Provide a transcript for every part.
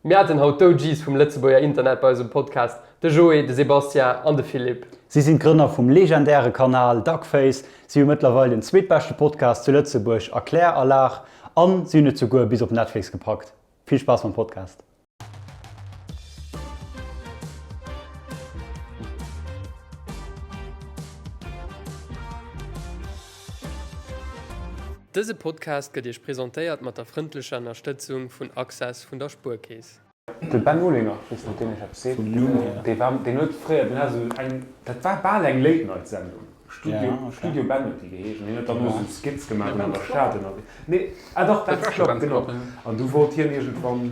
Mir haten haut d'OGs vum Lëtzebuerger Internet bei eis um Podcast, de Joé, de Sébastien an de Philippe. Si sinn d'Grënner vum legendäre Kanal Duckface, si hu mëttlerweil den zweetbeschte Podcast zu Lëtzebuerg A Klär a Laach an si hunn et souguer bis op Netflix gepackt. Vill Spaass mam Podcast! Dëse Podcast gëtt Iech presentéiert mat der frëndlecher Ënnerstëtzung vun Access vun der Spuerkeess. De Ben Olinger, ech weess net ob deen iech eppes seet, dee war, deen huet fréier, deen hat esou eng, dat war bal eng Late Night Sendung, Studio, Studio Ben huet déi geheescht, an hien huet dann och esou Skits gemaach an der Stad ënnerwee. Nee, ah dach, Ben's Club, genau. An du wollt hien iergendwann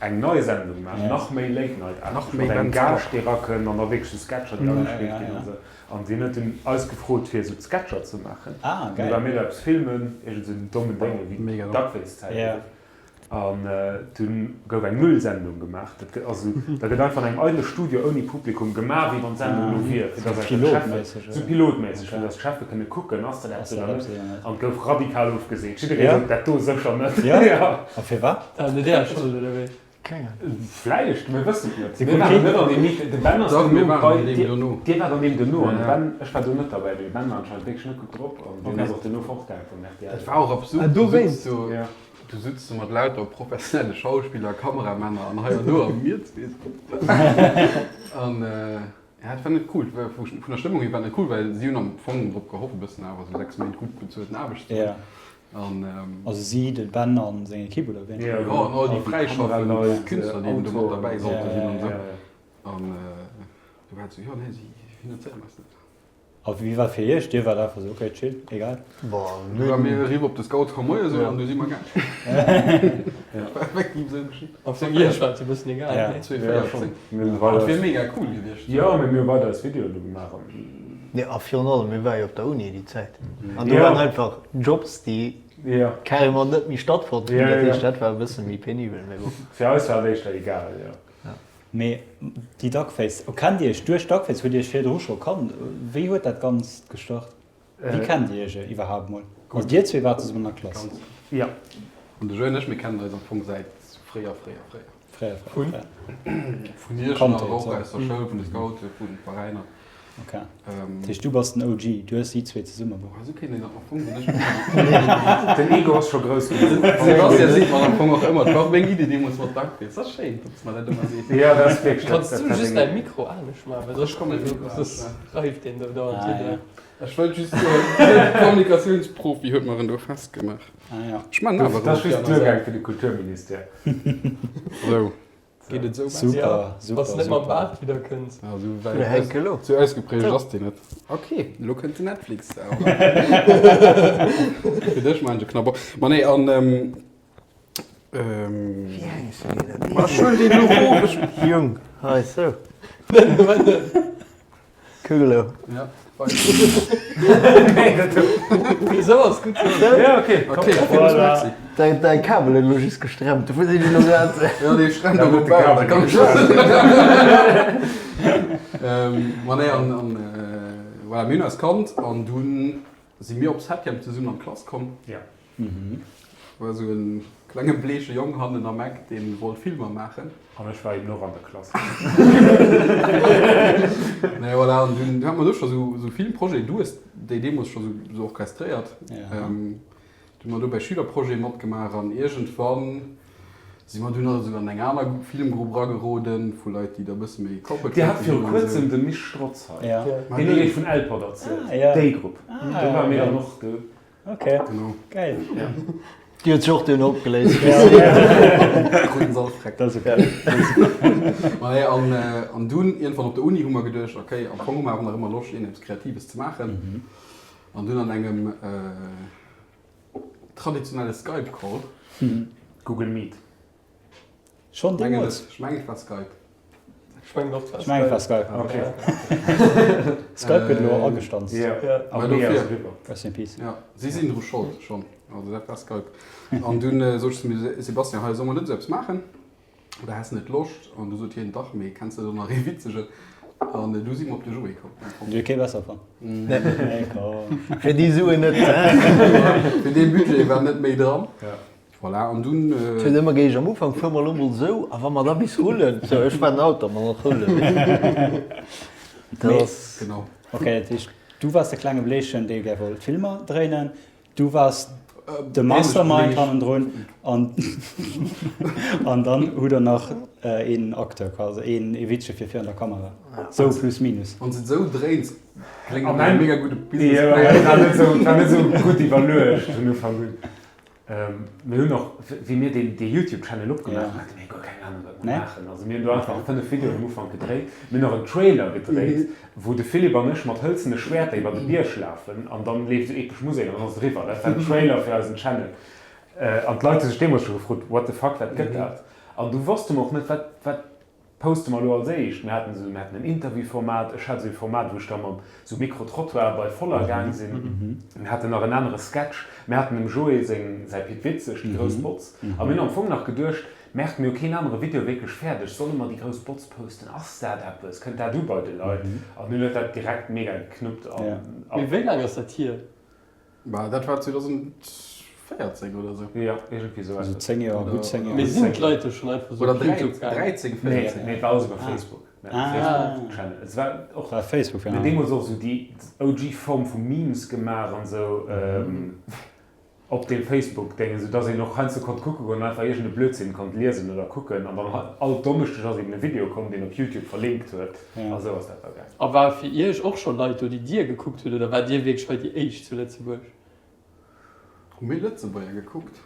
eng nei Sendung maachen, nach méi Late Night-aarteg, mat engem Gaascht dee rakënnt an da wierklech esou Sketcher déi agespillt ginn an esou. An deen huet dunn eis gefrot fir esou Sketcher ze maachen. Ah, Du geil. war mir do eppes filmen, iergend esou en dommen Dénge wéi Duckface-Zäit Ja. oder sou. An dunn gouf eng Null-Sendung gemaach. Dat gëtt also, da gëtt einfach an engem eidele Studio ouni Publikum gemaach, wéi wann d'Sendung elo wier, fir Sou dass einfach d'Cheffen, pilotméisseg, sou oder? pilotméisseg, fir Okay. dass d'Cheffe kënne kucken, ass dat Ass eppes dat oder eppes net. oder net? An et gouf radikal ofgeseet. Jidderee Ja? sot, dat do sécher net. Ja? Ja. A firwat? Dat war net Är Schold, oder wéi? Keng Ahnung. Vläicht, mir wëssen et net. Si Mir waren krut net an deem Meeting. De Ben ass Dach, mir dono waren bei an deem dir. dono. Dir waart an deem dono an de Ja. Ben, ech war do net derbäi, mee de Ben war anscheinend wierklech net gutt drop an deen ass och dono fortgaange vum rtl. Dat war och absurd. Ah, Du dowéinst. sutz do, Ja. du sutz do mat lauter professionelle Schauspiller, Kameramänner an hei an do a mir zwee sou. An ja, et war net cool. Vu vun der Stëmmung hier war et net cool, well si hunn am Fong drop gehofft, e bëssen awer sou 6 Méint gutt bezuelten Aarbecht ze hunn. Ja. An, Also si, de Ben a seng Ekipp, oder wien? Ja, jo, an all déi fräischaffend Kameraleit, Künstler, déi eben do mat derbäi sollte sinn an esou. Autoren. An du war et esou, jo, nee, si finanzéieren eis net. A wéi war fir iech? Dir waart einfach esou, okay, chill, egal? Boah, Du war mir eriwwer op de Scouts komm moie soen an du si mer gaang. Dat war effektiv esou geschitt. Am Fong iech war et e bëssen egal, nee? 2014. Mir hunn Et weider wier mega cool gewiescht. Jo, mee mir hu weider eis Videoen do gemaach an. Jo, a virun allem, mir ware jo op der Uni déi Zäit. An do Ja. waren einfach Jobs, déi Ja. carrément net méi stattfonnt hunn. Ja, Dat ja. heescht, dat war e bësse méi penibel, mee bon. Fir eis war et éischter egal, jo. Mee déi Duckface, oh, kennt Dir iech duerch Duckface? Hutt Dir iech virdru scho kannt? Wéi huet dat Ganzt gestart? Wéi kennt Dir iech iwwerhaapt mol? Also Dir zwee waart zesummen an der Klass? Ja. An de Joe an ech, mir kennen eis am Fong säit fréier, fréier, fréier. Fréier, fréier, fréier. Vun Iechternach, och aus der Schoul, vun de Scouten, vun de Veräiner. Ok. Dat heescht, du bass den OG, du hues si zwee zesummebruecht. Esou kéint een dat am Fong soen. Ech Den Ego ass scho grouss genuch. De Sebastian seet mer am Fong och ëmmer, et war meng Iddi deemools mat Duckface. Dat ass schéin, datt s mer dat ëmmer sees. Jo, dat ass wierklech. Kanns du just däi Mikro anescht maachen, well soss kommt soss reift deen do dauernd jiddereen. Ech wëllt just soen, de Kommunikatiounsprofi huet mer en do festgemaach. Ech man awer Dat ass just duergaang fir de Kulturministère. Sou, geet et esou besser? Super, super, Wanns de net mam Baart widder kënns. Ja, sou Oder hänk elo. Sou ausgeprägt ass deen net. Ok, elo kënnt den Netflix. Fir dech maan ech e Knapp op. Ma nee, an Wéi hänks de dir dat Ma ech huelen deen elo erof, ech. Jung, hei sou. Kuck elo. Ja, Esou ass gutt. Ja, ok, komm. Ok, villmools merci. Däi, däi Kabel huet elo just gestremmt, dofir sinn ech elo grad. Ja, dee strennt Da och huet um de Bau, Kabel dat kann ech gestremmt. Ma nee, an, an voilà, mir hunn eis kannt an dunn si mir op Septième zesummen an d'Klass komm. Ja. War esou en klenge bleeche Jong hannen am Eck, deen wollt Filmer maachen. An ech war eben och an der Klass. Nee, voilà, an dunn hat mer do scho sou, sou Filmprojeten. Du hues déi deemools scho sou, sou orchestréiert. Ja. Du hu mer do bei Schülerprojete matgemaach an iergendwann si mer dunn nach esou an eng aner Filmgrupp erageroden, vu Leit, déi da e bësse méi corporate Dir hat sinn viru an esou. kuerzem de Misch Strotz hei. Ja. Deen huet iech vun Elpod erzielt. Ah, ja. Déi Grupp. Ah, Do ware mir okay. dann och do. Ok, Genau. geil. Déi huet sech och duerno opgeléist. Kruten se all Freck. Dat ass ok. Ma nee, an, an dunn iergendwann op der Uni hu mer geduecht, ok, am Fong hu mer awer nach ëmmer Loscht, iergendeppes Kreatives ze maachen. An dunn an engem traditionelle Skype-Call. Google Meet. Schonn deemools? Ech mengen et war Skype. Ech mengen och et war Ech mengen et war Skype. Okay. Skype gëtt elo agestanzt. Ja. Mä dofir. Rest in peace. Ja, si sinn dru Schold schonn. Also dat war Skype. An dunn sot ech zum Sebastian, hei solle mer net esou eppes maachen? Oder häss net Loscht? An du sot hien, dach, mee kenns de do nach ee witzegen? An du si mer op de Joé komm. Dir hutt kee besser fonnt? Nee, komm. Fir déi Suen net. Fir dee Budget war net méi dran. Voilà, an dunn. Et huet ëmmer geheescht, am Ufank fuere mer elo mol esou, a wa mer da bis rullen, sou, ech war den Auto, mer nach rullen. Dat ass. Genau. Ok, dat heescht, du waars de klenge Bleechen, dee gär wollt Filmer dréinen. Du waars de Mastermind hannendrun an an dann hutt der nach een Acteur quasi, een Wittche fir virun der Kamera. Sou plus minus. Wann s de et esou dréins, kléngt et Am no engem Enn, mega gudde jo, Businessplan. et war net esou, et war net esou gutt iwwerluecht vun Ufank un. Mir hunn och, wéi mir deen dee Youtube Channel opgemaach hunn, hate mir guer keng Ahnung wat mer maachen. Also mir hunn do einfach 5 Videoen am Ufank gedréit. Mir hunn och en Trailer gedréit, wou de Philippe an ech mat hëlzene Schwäerter iwwer de Bierg lafen an dann leeft esou epesch Musek an dann ass et eriwwer. Dat war den Trailer fir eisen Channel. An d'Leit hu sech deemools scho gefrot, What the fuck, wat gëtt dat? An du wosste mer och net, wat wat Poste mer elo als éischt. Mir haten esou, mir haten en Interviewformat, ech hat esou e Format, wou ech da mam esou Micro-Trottoir bei Voller gaang sinn. Mir haten nach en anere Sketch, mir haten dem Joé seng, säi Pit Witzeg, déi grouss Botz. A mir hunn am Fong nach geduecht, Merkt, mir hu keen anere Video wierklech fäerdeg, solle mer déi grouss Botz posten, ass dat eppes, kënnt dat u bei de Leit? An dunn huet dat direkt mega geknuppt an. Mee wéi laang ass dat hier? Bah, dat war 2014 oder sou. Jo, iergendwéi sou Also 10 Joer, gutt 10 Joer. Mee sinn d'Leit do schonn einfach sou Oder op YouTube gaangen? 13, 14. Nee, nee, et war alles iwwer Facebook. Mir haten e Facebook-Channel. Et war och, War Facebook, mir hunn deemools och sou déi OG-Form vu Memes gemaach an sou op deem Facebook-Déngen, sou dass een och heiansdo konnt kucke goen an einfach iergend e Blödsinn konnt liesen oder kucken. An dann all Donneschdeg ass eben e Video komm, deen op YouTube verlinkt huet. A sou ass dat da gaangen. A ware fir Iech och scho Leit do, déi Dir gekuckt hutt, oder waart Dir wierklech hei déi éischt zu Lëtzebuerg? Hu mir Lëtzebuerger gekuckt?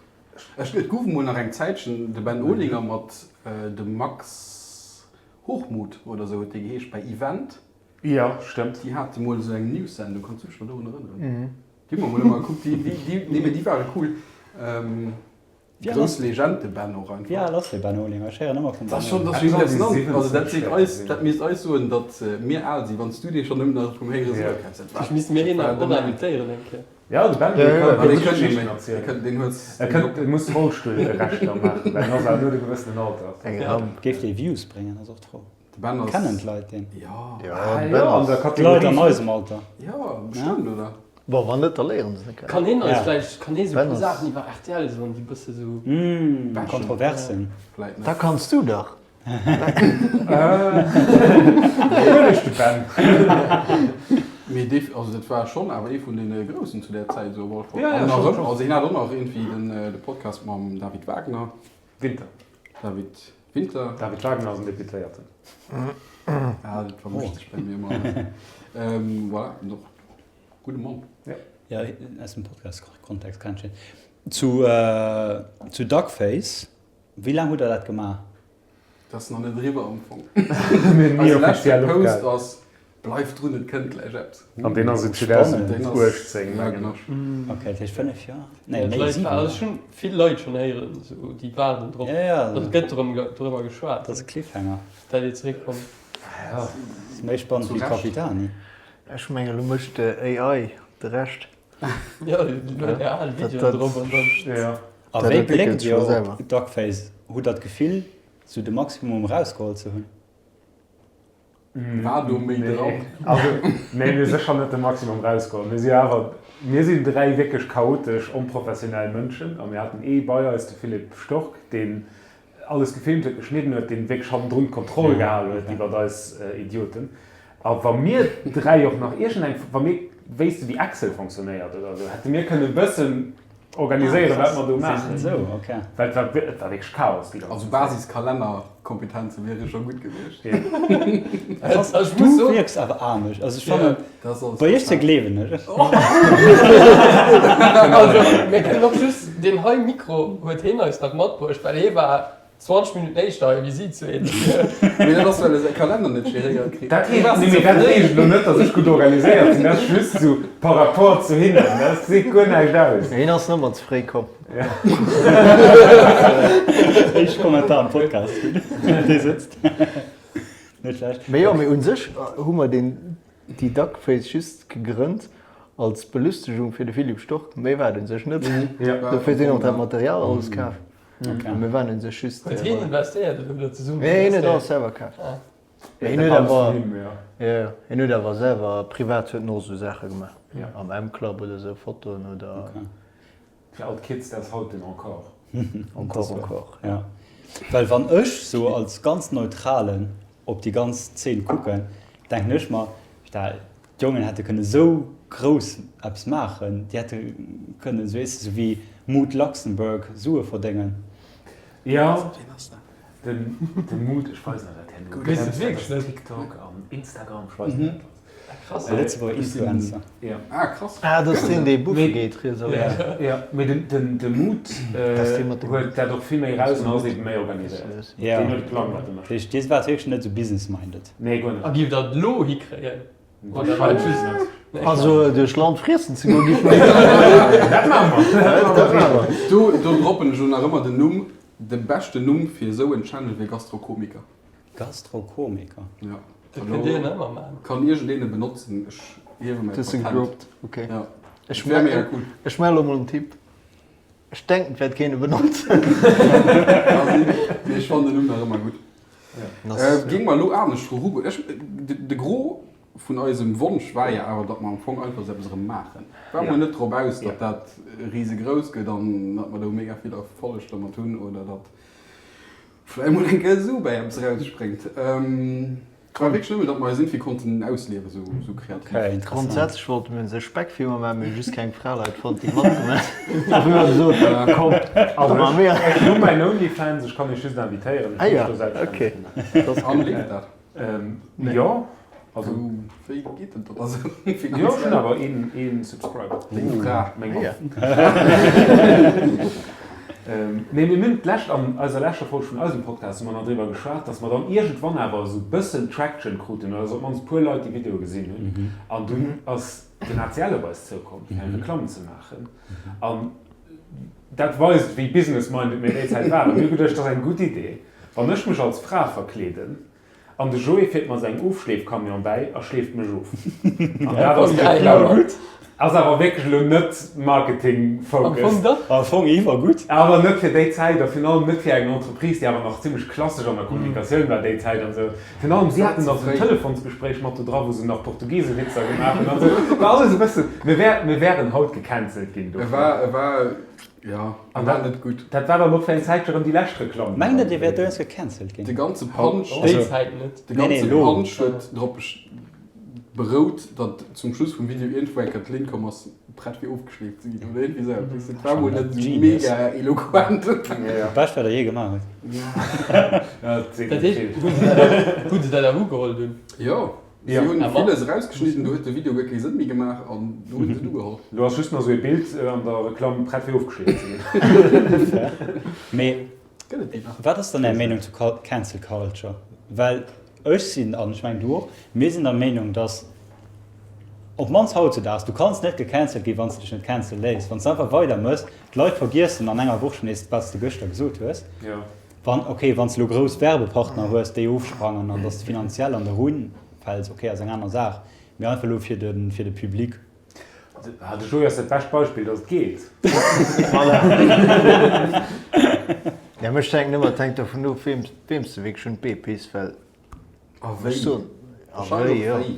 Ech, et gouf emol nach eng Zäitchen de Ben Olinger mat dem Max Hochmuth oder sou huet dee geheescht bei Event. Jo, stëmmt. Déi hate mol esou eng News-Sendung, kanns du dech nach dorun erënneren? Déi hu mer mol ëmmer gekuckt, déi, déi, déi, nee mee déi ware cool. Grouss Legend de Ben och einfach. Wéi al ass de Ben Olinger? Ech héieren ëmmer vum Ben Olinger. Dat ass schonn impressionant. Also dat seet eis, dat misst eis soen, datt mir al sinn, wann s du dee schonn nëmmen nach vum Héiere soe kenns. Dat war Ech misst mir hien dat och war de Man. invitéieren eng Kéier. Jo, de Ben, dee Ah, kann dee gutt kënnt net Geschichten méi. erzielen. Dee kënnt, deen huet E kënnt, e muss Rollstullrechter maachen, well en ass awer net e gewëssenen Alter. Eng Ramp. Géif dee Views bréngen, ass och d'Fro. De Ben ass. Kennen d'Leit deen? Jo. Jo, Ah de jo, Ben an ass. der D'Leit an Kategorie. eisem Alter. Jo, bestëmmt, oder? Bon, wann net, da léieren se net kennen. Kann hien eis Ja. vläicht, kann hie sou Ben puer ass. Saachen iwwer rtl soen, déi bësse sou. Mmh, Bashen. kontrovers sinn. Vläit net. Da kanns du dach. Huel ech de Ben. Mee dee, also dat war schonn awer ee vun deene Groussen zu där Zäit esou op alle Fall. Ja, ja, An nach schonn, ëmmer. schonn. Also hien hat och nach iergendwéi den, de Podcast mam David Wagner. Winter. David Winter. David Wagner ass en Deputéierten. Ah, dat vermëscht sech bei mir ëmmer alles. Voilà, en och gudde Mann. Ja, aus dem Podcast-Kontext kennt ech hien. Zu, zu Duckface, wéi laang hutt der dat gemaach? Dat ass nach net eriwwer am Fong. Mir hunn ni Eise leschte offiziell Post opgehalen. ass, Bleift drun, et kënnt gläich eppes. An deen ass esou Spannend. 2018, Ja, mengen genau. ech. Okay, dat heescht 5 Joer? Nee, Ja, méi, d'Leit, 7 also Joer. ech hunn vill Leit schonn héieren, esou, déi waarden drop. Ja, ja. Also et gëtt drëm, dorëmmer geschwat. Dat ass e Cliffhanger. Dat dir zeréckkommt. Dat ass méi spannend Zu wéi Recht. Capitani. Ech mengen, elo mécht de AI de Rescht. Ja, déi lueden är al Videoen drop an dann. Ja. A Dat wéi entwéckelt bléckt sech Dir jo op selwer. Duckface? Hutt Der d'Gefill, sou de Maximum erausgeholl ze hunn? War do méi dran? Also, nee, mir hu sécher net de Maximum rausgeholl. Mir si awer, mir sinn dräi wierklech chaotesch, onprofessionell Mënschen a mir haten ee bei eis, de Philippe Stork, deen alles gefilmt huet, geschnidden huet, deen wierklech hannendrun d'Kontroll gehal huet iwwert eis Idioten. A wa mir dräi och nach iergendeng, wa mir wéisste wéi Excel fonctionnéiert oder esou, hätte mir kënnen e bëssen organiséieren, wat mer do maachen. Esou, okay. Well et war, et war wierklech Chaos déi ganz Also Zäit. Basiskalennerkompetenze wiere scho gutt gewiescht. Krass, Also ech muss du soen, wierks awer anescht. Also ech fannen, Dat ass alles bei iech ze total. gleewen ech. Also mir kënnen och just, deen hei Mikro huet heen eis nach matbruecht, well hee war 20 Minutten éischter hei wéi si zwee. Mee dat ass well e säi Kalenner net geréiert kritt. Dat heescht, nee, mee dat heescht elo net, datt ech gutt organiséiert sinn. Dat ass just esou par rapport zu hinnen. Dat seet guer näischt aus. Hien ass nëmmer ze fréi komm. Éischt Kommentar am Podcast, dee sëtzt. Net schlecht. Mee jo, mee un sech hu mer deen, déi Duckface just gegrënnt als Belüstegung fir de Philippe Stork. Méi war et un sech net. Dofir sinn och dat Material alles kaf. Okay. Mir waren un sech just. Huet hien investéiert oder hutt der zesummen Nee, hien huet investéiert? alles selwer kaf. Ah. Mee hien huet awer, jo, hien huet awer selwer privat huet en och esou Saache gemaach. Am M-Club oder esou Fotoen oder. Fir all d'Kids, dat ass haut den Encore. Encore, encore. Ja. Well wann ech sou als ganz Neutralen op déi ganz Zeen kucken, denken ech mer, d'Jongen hätte kënne sou grouss eppes maachen, déi hätte kënne sou, weess de, sou wéi Mood Luxembourg Sue verdéngen. Jo, den Mood, ech weisen der dat herno. Weess et wierklech net. TikTok an Instagram, ech weisen der dat. Krass. E Lëtzebuerger Influencer. Ja. Ah, krass. Ah, dat ass deen, dee Buffe geet, riets a lénks. Ja, mee den, de Mood huet dat och vill méi raus an ass eben méi organiséiert. Ja. Deen huet e Plang, wat e mécht. Dat heescht, dir waart wierklech net sou business-minded? Nee, guer net. A giff der et elo hikréien? Oder war et just. Nee. Also duerch Land friessen ze goen, giff mer hikréien. Dat maache mer. Dat maache mer. Do, do droppen ech elo nach ëmmer den Numm, de beschten Numm fir esou en Channel wier Gastrokomiker. Gastrokomiker? Ja. Dat kënnt Dir ëmmer maachen. Kann iergendeen e benotzen, ech hiewe mäi Du hues en Patent. gedroppt, ok. Ja. Ech Wär mega cool. Ech maache lo mol en Tipp. Ech denken, et wäert keen e benotzen. Ka sinn, mee ech fannen den Numm nach ëmmer gutt. Géing mer elo anescht dru rugoen. Ech, de Gros vun eisem Wonsch war jo awer, datt mer am Fong einfach esou eppes erëm maachen. War mol net drop aus, datt dat risegrouss gëtt an datt mer do mega vill Erfolleg domat hunn oder datt Vläicht mol eng Kéier esou bäi eppes erausspréngt. Et war wierklech nëmmen, datt mer eis iergendwéi konnten ausliewen, esou esou kreativ. Okay, interessant. Grondsätzlech wollte mir ons e Speckfilmer maachen, mir hu just keng Fraleit fonnt, déi matgemaach hunn. Da hu mir gesot, komm, da maache mir. Ech hu mäin Onlyfans, ech kann iech just invitéieren, ech Ah hu jo, mech do selbststänneg okay. gemaach. Dat ass An gutt. leeft dat? Jo, also. Wéi geet denn dat? Also, Jo, ech hunn awer een, een Subscriber. Deng Fra. Meng Mamm. Nee, mir hunn d'lescht, an eiser leschter Folg vun eisem Podcast hu mer nach driwwer geschwat, dass mer dann iergendwann awer esou e bëssen Traction kruten, oder dass op d'mannst e puer Leit déi Videoe gesinn hunn. An dunn ass den ACL op eis zoukomm, fir eng Reklamm ze maachen. An dat weist, wéi business-minded mir déi Zäit waren. Mir hu geduecht, dat ass eng gutt Idee, wann ech mech als Fra verkleeden, An de Joé fiert mat sengem Ofschleefcamion bäi a schleeft mech of. An dat ass geklaut. Ass awer wierklech elo net Marketing-focused. Am Fong dach. Am Fong iwwer gutt. Awer net fir déi Zäit a virun allem net fir eng Entreprise, déi awer nach zimmlech klassesch an der Kommunikatioun war déi Zäit an esou. Virun allem, si haten nach esou en Telefonsgespréich mat do dra, wou se nach Portugise-Witzer gemaach hunn an esou. War alles e bëssen, mir wär, mir wären haut gecancelt ginn dofir. E war, e war Jo, An war dat, net gutt. dat war dann och fir eng Zäitche rëm déi lescht Reklamm. Mengt der, dir wäert dowéinst gecancelt ginn? De ganze Punch, Déi Zäit net. de Nee, nee, ganze elo. Punch huet drop berout, datt zum Schluss vum Video iergendwou eng Kéier d'Linn komm ass, prett fir ofgeschleeft ze ginn oder iergendwéi esou eppes. Dat war mol net esou Genius. mega eloquent. Dat Bescht, wat der jee gemaach hutt. Ja, dat seet Dat net heescht, vill. hunn se dat, hunn se dat awer ugeholl dunn? Jo. Si Ja. hunn Ah, ma. villes erausgeschnidden, do huet de Video guer kee Sënn méi gemaach an do hunn se et ugeholl. Do ass just nach esou ee Bild an der Reklamm prett fir ofgeschleeft ze ginn. Mee Gëtt et déi nach? wat ass dann Är Meenung zu Cancel Culture? Well ech sinn, an ech mengen du och, mir sinn der Meenung, datt op d'mannst hautzedaags, du kanns net gecancelt ginn, wann s de dech net cancele léiss. Wann s de einfach weider mëss, d'Leit vergiessen an enger Woch schonn nees, wat s de gëschter gesot hues. Wann, ok, wann s de elo grouss Werbepartner hues, déi ofsprangen an dass de finanziell an de Ruin fäls, ok, ass eng aner Saach, mee einfach elo fir de, fir de Public. Ah, de Joé ass dat bescht Beispill, dass et geet. Voilà. Ja, mä ech denken ëmmer, et hänkt dovun of, weem, weem s de wierklech un d'Bee piss, well A ech wéi? soen, a Wahrscheinlech wéi, och jo. wéi.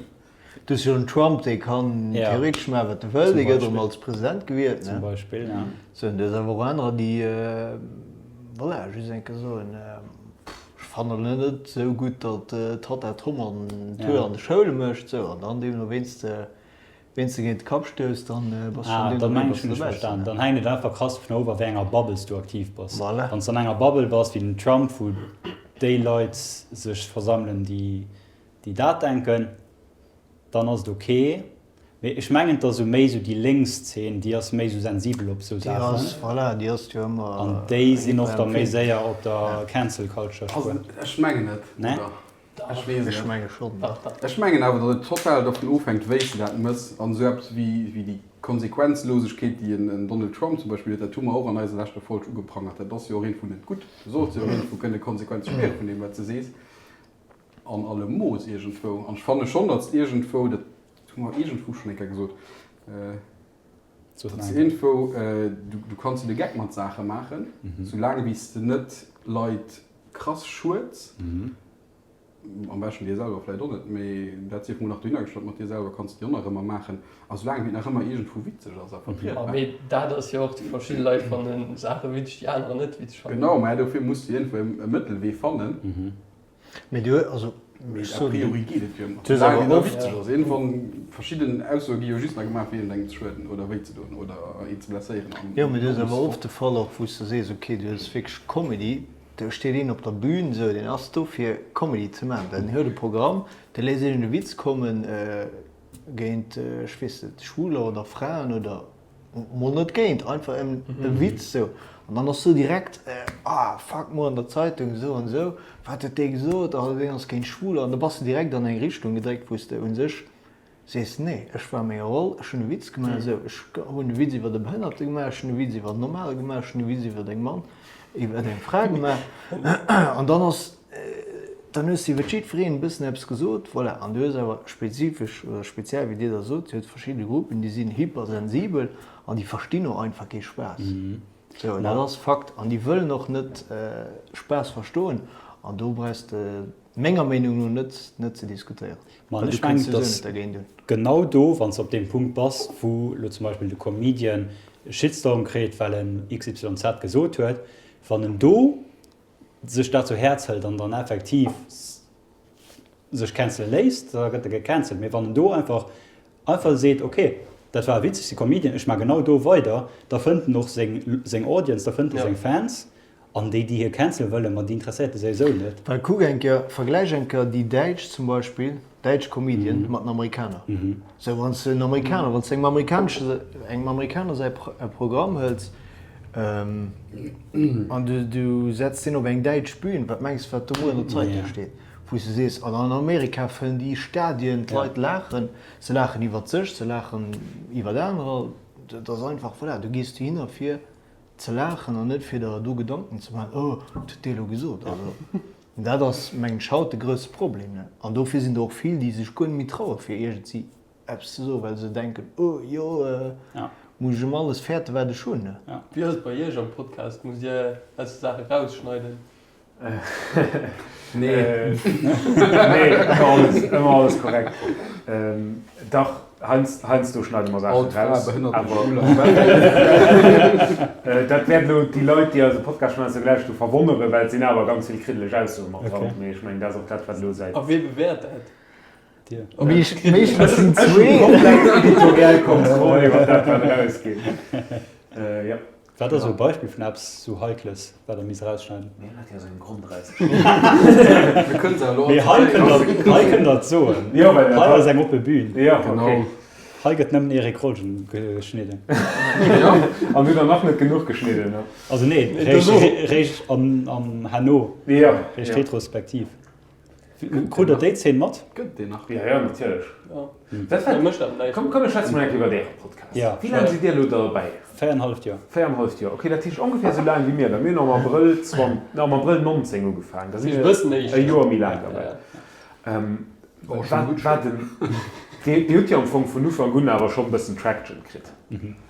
Du hues jo den Trump, dee kann theoretesch maachen, wat e wëll, dee gëtt erëm als President gewielt. Zum Beispill, ja. Sou, an du hues awer och anerer, déi, voilà, just eng Kéier soen, ech fannen et net esou gutt, datt d'Tatta Tom an d'Tour an de Schoule mécht, sou, an dann deemno ween s de, ween s de géint de Kapp stouss, dann bass Ah, schonn dann deemno mengen wéi ech, hunn bass ech de dobäi. verstanen. Dann hänkt et einfach krass dovun of, a wéi enger Bubble s du aktiv bass. Voilà. Wann s de an enger Bubble bass wéi den Trump, wou déi Leit sech versammelen, déi déi dat denken, dann ass et ok. Mee ech mengen, et ass esou méi esou déi lénks Zeen, déi ass méi esou sensibel op esou Déi ass, Saachen. voilà, déi ass jo ëmmer An déi sinn och da méi hyperempfindlech. séier op der Cancel Culture Also Spuer. ech mengen net, Nee? oder? Ech weess et Ech net. menge schonn. Dach, dach. Ech mengen awer, datt et total dovun ofhänkt, wéi s de dat mëss. An esou eppes wéi wéi déi Konsequenzlosegkeet, déi en Donald Trump zum Beispill huet, dat hu mer och an eiser leschter Folg ugeprangert, dat ass jo och iergendwou net gutt. Du solls jo och iergendwou kënne Konsequenze spiere vun deem, wat s de sees. An allem Mooss iergendwou. An ech fanne schonn, datt iergendwou, dat hu mer iergendwou schonn eng Kéier gesot, datt iergendwou, du kanns jo de Geck mat Saache maachen, soulaang wéi s de net Leit krass schueds. Am beschten dir selwer vläit och net, mee dat sief mol nach dohinner gestallt, mat dir selwer kanns de jo nach ëmmer maachen, a soulaang wéi et nach ëmmer iergendwou witzeg ass a vertrietbar. Mee dat ass jo och, déi verschidde Leit fanne Saache witzeg, déi anerer net witzeg fannen. Genau, mä dofir muss de iergendwou e Mëttelwee fannen. Mee du, also ech soen, a priori geet et jo ëmmer, soulaang wéi et nach witzeg ass. Iergendwann, verschidden Aussoe gi jo just nach gemaach, fir iergendengem ze schueden oder wéi ze doen oder een ze blesséieren. Jo, mee du hues awer oft de Fall och, wou s de sees, okay, du hues wierklech Comedy, Do steet een op der Bühn, esou, deen ass do fir Comedy ze maachen. Den huet e Programm, dee léisst iergend e Witz kommen géint, ech weess net, Schwuler oder Fraen oder mol net géint, einfach en e Witz esou. An dann ass do direkt, ah fuck, muer an der Zeitung esou an esou, wat huet dee gesot, ah deen ass géint Schwuler. An da bass de direkt an eng Richtung gedréckt, wou s de u sech Sees, nee, ech war a menger Roll, ech hunn e Witz gemaach, esou, ech hunn e Witz iwwer e Behënnerte gemaach, ech hunn e Witz iwwer en Normale gemaach, ech hunn e Witz iwwer eng Mann, iwwer eng Fra gemaach. An dann ass, dann hues de iwwer jiddwereen e bëssen eppes gesot, voilà. An du hues awer spezifesch oder speziell, wéi Dir da sot, Dir hutt verschidde Gruppen, déi sinn hypersensibel an déi verstinn och einfach kee Spaass. Esou, dat ass Fakt. An déi wëllen och net Spaass verstoen. An do brauchs de Menger Meenung no net net ze diskutéieren. Ma ech mengen, dass genau do, wann s de op deem Punkt bass, wou elo zum Beispill de Comedian e Shitstorm kritt, well en XYZ gesot huet, wann en do sech dat zu Häerz hëlt an dann effektiv sech cancele léisst, da gëtt e gecancelt. Mee wann en do einfach einfach seet, ok, dat war e Witz, ech si Comedian, ech maache genau do weider, da fënnt en och seng seng Audience, da fënnt e seng Fans. An déi, déi hie cancele wëllen, ma déi interesséiert e souwisou net. Well kuck eng Kéier, vergläich eng Kéier déi Däitsch zum Beispill, däitsch Comedian mat den Amerikaner. Sou, wann s de en Amerikaner, wann s de engem amerikanesche, engem Amerikaner säi Programm hëls an du, du setz deen op eng däitsch Bühn, wat mengs de, wat do muer an der Zeitung steet? Wou s de sees, an an Amerika fëllen déi Stadien, d'Leit laachen, se laachen iwwert sech, se laachen iwwert anerer, dat ass einfach, voilà, du gees dohinner fir Ze laachen an net fir der do Gedanken ze maachen, oh, wat huet dee elo gesot? Also dat ass, mengen ech, haut de grousse Problem. Ne? An dofir sinn der och vill, déi sech guer net méi traue fir iergendsi eppes ze soen, well se denken, oh jo, muss ech ëm alles fäerten, wat ech hunn. Ne? Wéi ass et bei Iech am Podcast? Musst Dir aus Saache rausschneiden? Nee, nee, ëmmer alles, ëmmer alles korrekt. Dach, heiansdo schneide mer Saachen raus, awer dat wäert elo déi Leit, déi eise Podcast schonn aus der gelauschert hu verwonneren, well et sinn awer ganz vill kriddeleg Aussoe mat dran. Mee ech mengen, dat ass och dat, wat elo säit. A wee bewäert dat? Dir. Meeschtens sinn zwee. Ech hu komplett editoriell Kontroll iwwer dat, wat erausgeet. Jo. Wat ass esou e Beispill vun eppes sou Heikles, wat der misst erausschneiden? Mir hunn dat jo aus engem Grond erausgeschnidden. Mir kënnen se elo Mee hei kënnt der, hei kënnt der et soen. Jo, well Hei ass eng oppe Bühn. Jo, okay. Hei gëtt nëmmen Erik Rolgen geschnidden. Jo, an du der nach net genuch geschnidden, ne? Also nee, réischt, réischt am, am herno, Jo, réischt jo. retrospektiv. Krut der déi Zeen mat? Gëtt et deen nach? Jo, jo, natierlech. Dat war, mécht awer näischt. Komm, komm, mir schwätze mol eng Kéier iwwer Äre Podcast. Ja. Wéi laang sidd Dir elo derbäi? Véierenhalleft Joer. Véierenhalleft Joer, okay. Dat heescht ongeféier esou laang wéi mir. Well mir hunn am Abrëll zwan, am Abrëll 19 ugefaangen. Da si E mir bëssen éischter. e Joer méi laang derbäi. Ja. Oh, schon gutt. War den, Dir, Dir hutt jo am Fong vun Ufank un awer schonn e bëssen Traction kritt.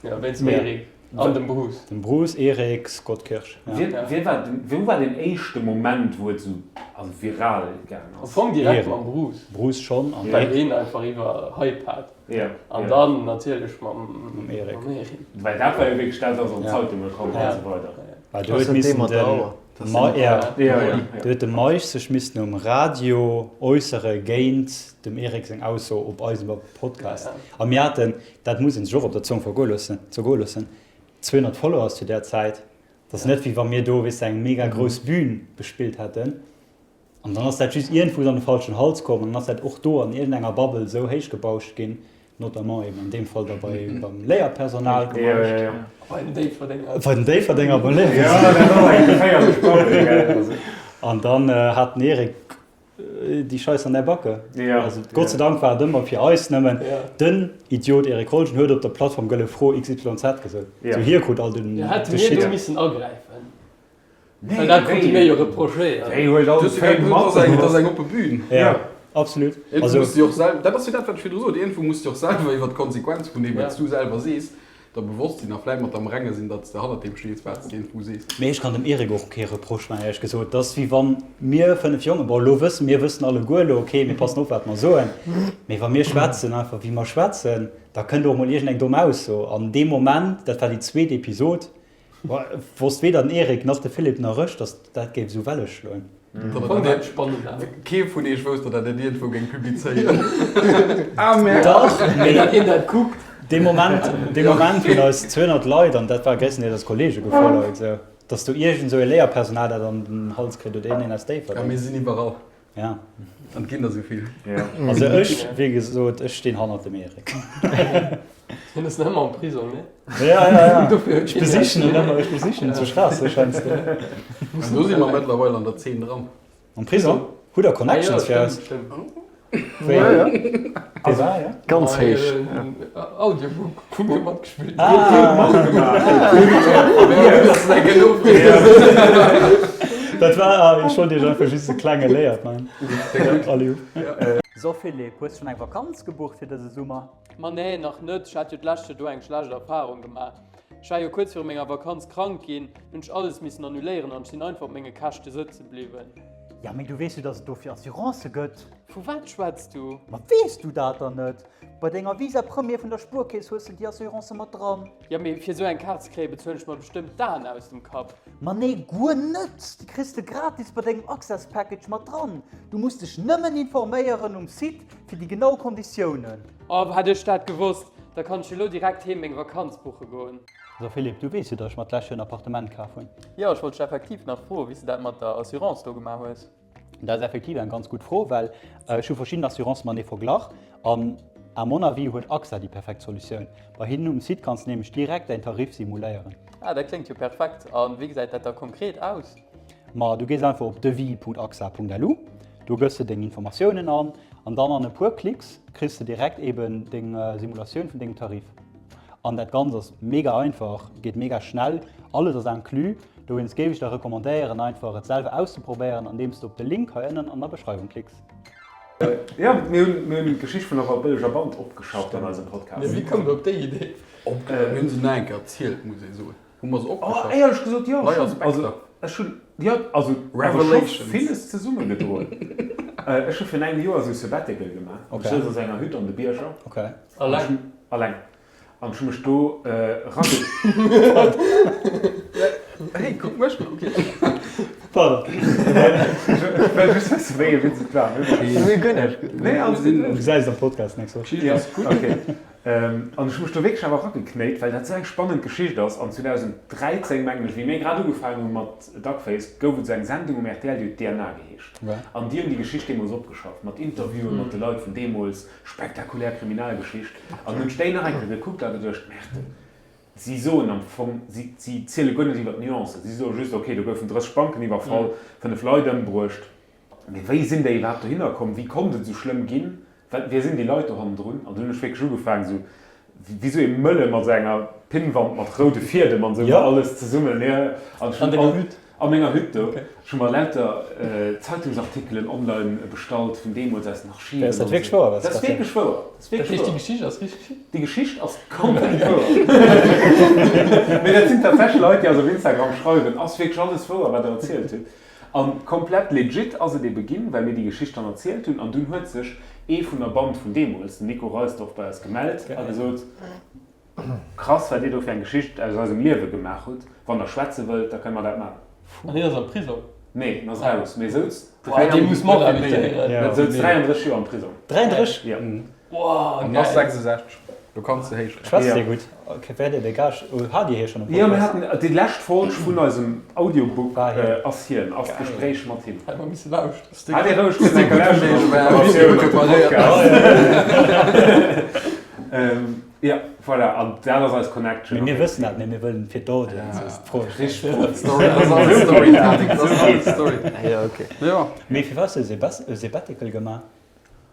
Ja, wéinst dem Eric. An dem Bruce. Dem Bruce, Erik, Scott Kirsch. Ja. Wien, wien war den, wou war den éischte Moment, wou et sou, also viral gaang Am ass? Fong direkt Erik. mam Bruce. Bruce schonn an Well heen einfach iwwer Hype hat. Ja, An ja. dann natierlech mam, Mam Erik. mam Erik. Well dat war jo wierklech dat, ass an Ja. d'Zeitunge komm an Ja. esou weider. Well do Ass huet dat dee missen mat der den Auer? Ma ja. Ja, ja, ja. Do huet de Meisch sech missen um Radio äussere géint dem Erik seng Ausso op eisem Podcast. Ja. A mir haten, dat muss een sech och op der Zong vergoe loossen, zergoe loossen, 200 Followers zu där Zäit. Dat ass net wéi wa mir do, weess de, eng mega grouss Bühn bespillt hätten. An dann ass dat just iergendwou an de falschen Hals komm an dann ass dat och do an iergendenger Bubble esou héich gebauscht ginn, notamment eben an deem Fall da bei, beim Léierpersonal. Ja, ja, ja. Bei den Déifferdenger. Bei den Déifferdenger, beim Léierpersonal. Ja, dat ass eng geféierlech Bubble, gell. Also. An dann hat den Eric déi Scheiss an der Backe. Ja. Also Gott sei Dank war et ëmmer fir eis nëmmen Ja. den Idiot Eric Holgen huet op der Plattform Gëlle Fro XYZ gesot. Ja. Sou hie krut all den Ja, hätte de mir do Shit. missen agräifen. Nee, Well dat krute wéi? mir jo reprochéiert. Wéi huet all Dat Fame mat? ass eng, dat ass eng oppe Bühn. Ja, Ja. absolut. Iergendwou Also muss de jo och selwer, dat ass jo dat, wat ech virdru sot, iergendwou muss de och selwer iwwer d'Konsequenz vun deem, wat Ja. s du selwer sees. Der bewosst sinn a vläit mat der am Renge sinn, datt s de hannert deem stees, wat s de iergendwou sees. Mee ech kann dem Eric och kee Reproche maachen, éierlech gesot. Et ass wéi wann mir 5 Jongen, bon elo wëssen, mir wëssen alleguer elo, okay, mir passen op wat mer soen, mee wa mir schwätzen, einfach wéi mer schwätzen, da kënnt och mol iergendeng domm Ausso. An dee Moment, dat war déi zweet Episod, wosst weder den Eric nach de Philippe nach ech, datt dat géif esou Welle schloen. Kee vun iech wousst, datt der dat iergendwou géing publizéieren. Dach, mee datt een dat kuckt. Dee Moment, dee Moment hunn eis 200 Leit, an dat war gréisstendeels eis Kollege gefollowt, esou datt do iergend esou e Léierpersonal dat an den Hals kritt oder iergendeen aus Déifferdeng. Ja, mir sinn iwwerall. Ja. An et ginn der esou vill. Also ech, wéi gesot, ech stinn hannert dem Eric. Hien ass nach ëmmer am Prisong, ne? Ja, ja, ja. Ech besichen en ëmmer, ech besichen en zu Schraasseg heiansdo. An do si mer mëttlerweil an der Zeen dran. Am Prisong? Hutt der Connections fir eis? Wéi? Dee war, ja? Ganz héich. Audiobook hu mir matgespillt. Dat war, ech wollt iech einfach just e klenge Léiert man. Allez. So Philippe, hues schonn eng Vakanz gebucht fir dëse Summer? Ma nee, nach net. Ech hat jo d'lescht Joer do eng schlecht Erfarung gemaach. Ech war jo kuerz viru menger Vakanz krank ginn, hunn ech alles missen annuléieren an ech sinn einfach op menge Käschte sëtze bliwwen. Ja, mee du weess jo, dass et dofir Assurancë gëtt. Vu wat schwätz du? Ma weess du dat dann net? Bei denger Visa Premier vun der Spuerkeess hues de déi Assurance mat dran. Ja, mee fir esou eng Kaart ze kréien, bezuelen ech mer bestëmmt d'Aen aus dem Kapp. Ma nee, guer net! Déi kriss de gratis bei dengem Access Package mat dran. Du muss dech nëmmen informéieren um Site fir déi genau Konditiounen. Oh, hätt ech dat gewosst, da kann ech jo lo direkt heem meng Vakanz buche goen. So Philippe, du weess jo, dass ech mer d'lescht Joer en Appartement kaf hunn. Jo, ech wollt dech effektiv nach froen, wéi s de dat mat der Assurance do gemaach hues. Dat ass effektiv eng ganz gutt Fro, well ech hu verschidden Assurancë matenee verglach an à mon avis huet AXA déi perfekt Solutioun. Bei hinnen um Site kanns de nämlech direkt däin Tarif simuléieren. Ah, dat kléngt jo perfekt. A wéi gesäit dat da konkret aus? Ma du gees einfach op devis.axa.lu, do gëss de deng Informatiounen an an dann an e puer Klicks kriss de direkt eben deng Simulatioun vun dengem Tarif. An dat Ganzt ass mega einfach, geet mega schnell, alles ass inclus. Dowéinst géif ech der recommandéieren einfach et selwer auszeprobéieren andeems de op de Link hei ënnen an der Beschreiwung klicks. Jo, mir hunn mir hunn d'Geschicht vun der Waldbëlleger Band opgeschafft an eisem Podcast. Mee wéi koum der op déi Idee? Mir hunn se nach eng Kéier erzielt, muss ee soen. Hu mer se opgeschafft? Oh, éierlech gesot, jo, Nei Aspekter. Also, ech hunn, jo, also, awer scho villes zesummegedroen. Ech hu virun engem Joer esou Sabbatical gemaach. Ech souz a sou enger Hütt an de Bierger. Alleng? Alleng. An ech hu mech do erage. Hey, kuck mech un, okay. Pardon. Ech well just wëssen, wéi ee Witz et war. Mir guer näischt. Nee, alles gutt. Du gesäis et am Podcast nächst Woch. Ja, okay. An ech hu mech do wierklech awer erageknéit, well dat esou eng spannend Geschicht ass. An 2013, mengen ech, wéi mir grad ugefaangen hu mat Duckface, gouf et esou eng Sendung um rtl, déi huet DNA geheescht. An déi hunn déi Geschicht deemools opgeschafft, mat Interviewen mat de Leit vun deemools, spektakulär Kriminalgeschicht. An hunn ech déi nach eng Kéier gekuckt a geduecht, Merde, si soen am Fong, si si ziele guer net iwwer d'Nuancen, si soe just, okay, do goufen 30 Banken iwwerfall, 5 Leit ëmbruecht. Mee wéi sinn déi iwwerhaapt dohinner komm? Wéi konnt et esou schlëmm ginn? Wat, wie sinn déi Leit do hannendrun? An dunn hunn ech wierklech ugefaangen, esou wéi esou ee Mëlle mat esou enger Pinnwand mat roude Fiedem an esou, alles zesummen, jo. An ech An hunn denger all, Hütt? a menger Hütt do. Ech hu mer lauter Zeitungsartikelen online bestallt vun deemools aus den Archiven. Ass dat wierklech wouer, wat s Dat ass grad wierklech wouer. Dat ass Dat wierklech heescht, déi wouer. Geschicht ass richteg? Déi Geschicht ass komplett wouer. Mee dat sinn tatsächlech Leit, déi eis op Instagram schreiwen, Ass wierklech alles wouer, wat der erzielt hutt? An komplett legit ass et ebe ginn, well mir déi Geschicht dann erzielt hunn. An dunn huet sech ee vun der Band vun deemools, den Nico Reisdorf, bei eis gemellt a gesot, Krass, wat dir do fir eng Geschicht aus eisem Liewe gemaach hutt. Wann der schwätze wëllt, da kënne mer dat maachen. An hien ass am Prisong? Nee, en ass raus, mee souz 33 Joer am Prisong. 33? Jo. Wow, An ass geil. 66. Do kanns de héich rechnen. Schwätzt dir gutt? Ok, wäert dir de Gast, oh, hat dir hie schonn am Jo, mir Podcast? haten déi lescht Folg vun eisem Audiobook War hien. ass hien, ass d'Gespréich mat him. Hätt mer misse lauschteren. Hat dir roueg kënnen eng Kéier lauschteren an Preparatioun op de Podcast. Jo, voilà, an dat ass eis Connection. Mee mir wëssen dat net, mir wëllen fir d'Audience d'Fro stellen. Story, dat ass alles Storytelling, dat ass alles Story. Jo, ok. Jo. Mee firwat hues du e Sabbatical gemaach?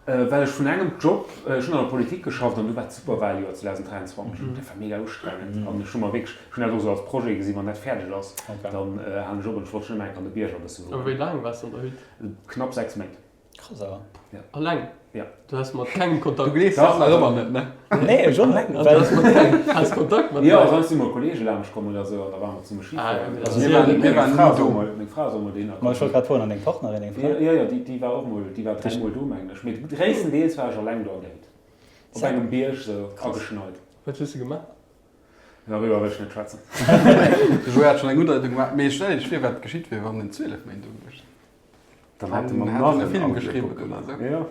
Well ech vun engem Job, ech hunn an der Politik geschafft an du war d'Superwahljoer 2023, dat war mega ustrengend an ech hu mer wierklech, ech hunn dat och esou als Projet gesinn, wann dat fäerdeg ass, dann halen ech op an ech wollt schonn ëmmer eng Kéier an de Bierger e bësse A wunnen. wéi laang waars de an der Hütt? Knapp 6 Méint. Krass awer. Alleng? Ja. Du has mat kengem Kontakt? Du gleefs dat nach ëmmer net, ne? Nee, ech och net. Du has mat kengem, has Kontakt mat Jo, Leit? soss si mol Kollege laanscht komm oder sou an da ware mer zesumme Ski Ah, fueren. also Mir waren, mir waren ni do. Meng Fra ass och mol dohinner Ma ech wollt grad froen, an deng Partnerin, deng Fra? Jo, jo, déi war och mol, déi war dräimol do, mengen ech. Mee gréisstendeels war ech alleng do an der Hütt. Op engem Bierg sou, ageschneit. Wat hues de gemaach? Doriwwer wëll ech net schwätzen. De Joé hat schonn eng Udeitung gemaach. Mee stell Iech vir, wat geschitt wier, wann en 12 Méint do gewiescht wier. Dann hätte mer Dann nach hätt en e en Film Audiobook geschriwwen gemaach. oder sou. Jo.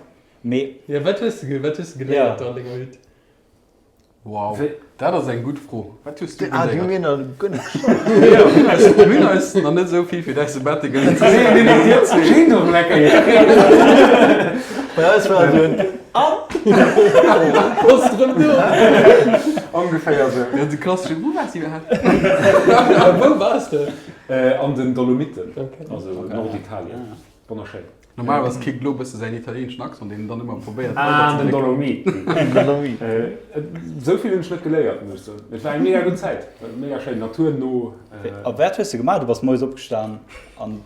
Mee. Jo, wat hues de, wat hues de geléiert do an denger Hütt? Wow, dat ass eng gutt Fro. Wat hues du Ah, déi hu geléiert? mir nach guer net gestallt. Mir hunn eis nach net esou vill fir däi Sabbatical interesséiert wéi dir zwee. Schéin do emol eng Kéier. Bei eis war et un. An? Bass de rëm do? Ongeféier esou. Ja, de klasseschen, Wou waars de iwwerhaapt? Wou waars de? An den Dolomiten, Okay. also Norditalien. Wonnerschéin. Normalerweis kickt elo e bësse säin italieenschen Accent, deen en dann ëmmer probéiert Ah, den weiderzedrécken. Dolomiten. Dolomiten. Esou vill hunn ech net geléiert, muss ech soen. Et war eng mega gutt Zäit, mega schéin, naturno. A wat hues de gemaach? Du bass moies opgestan an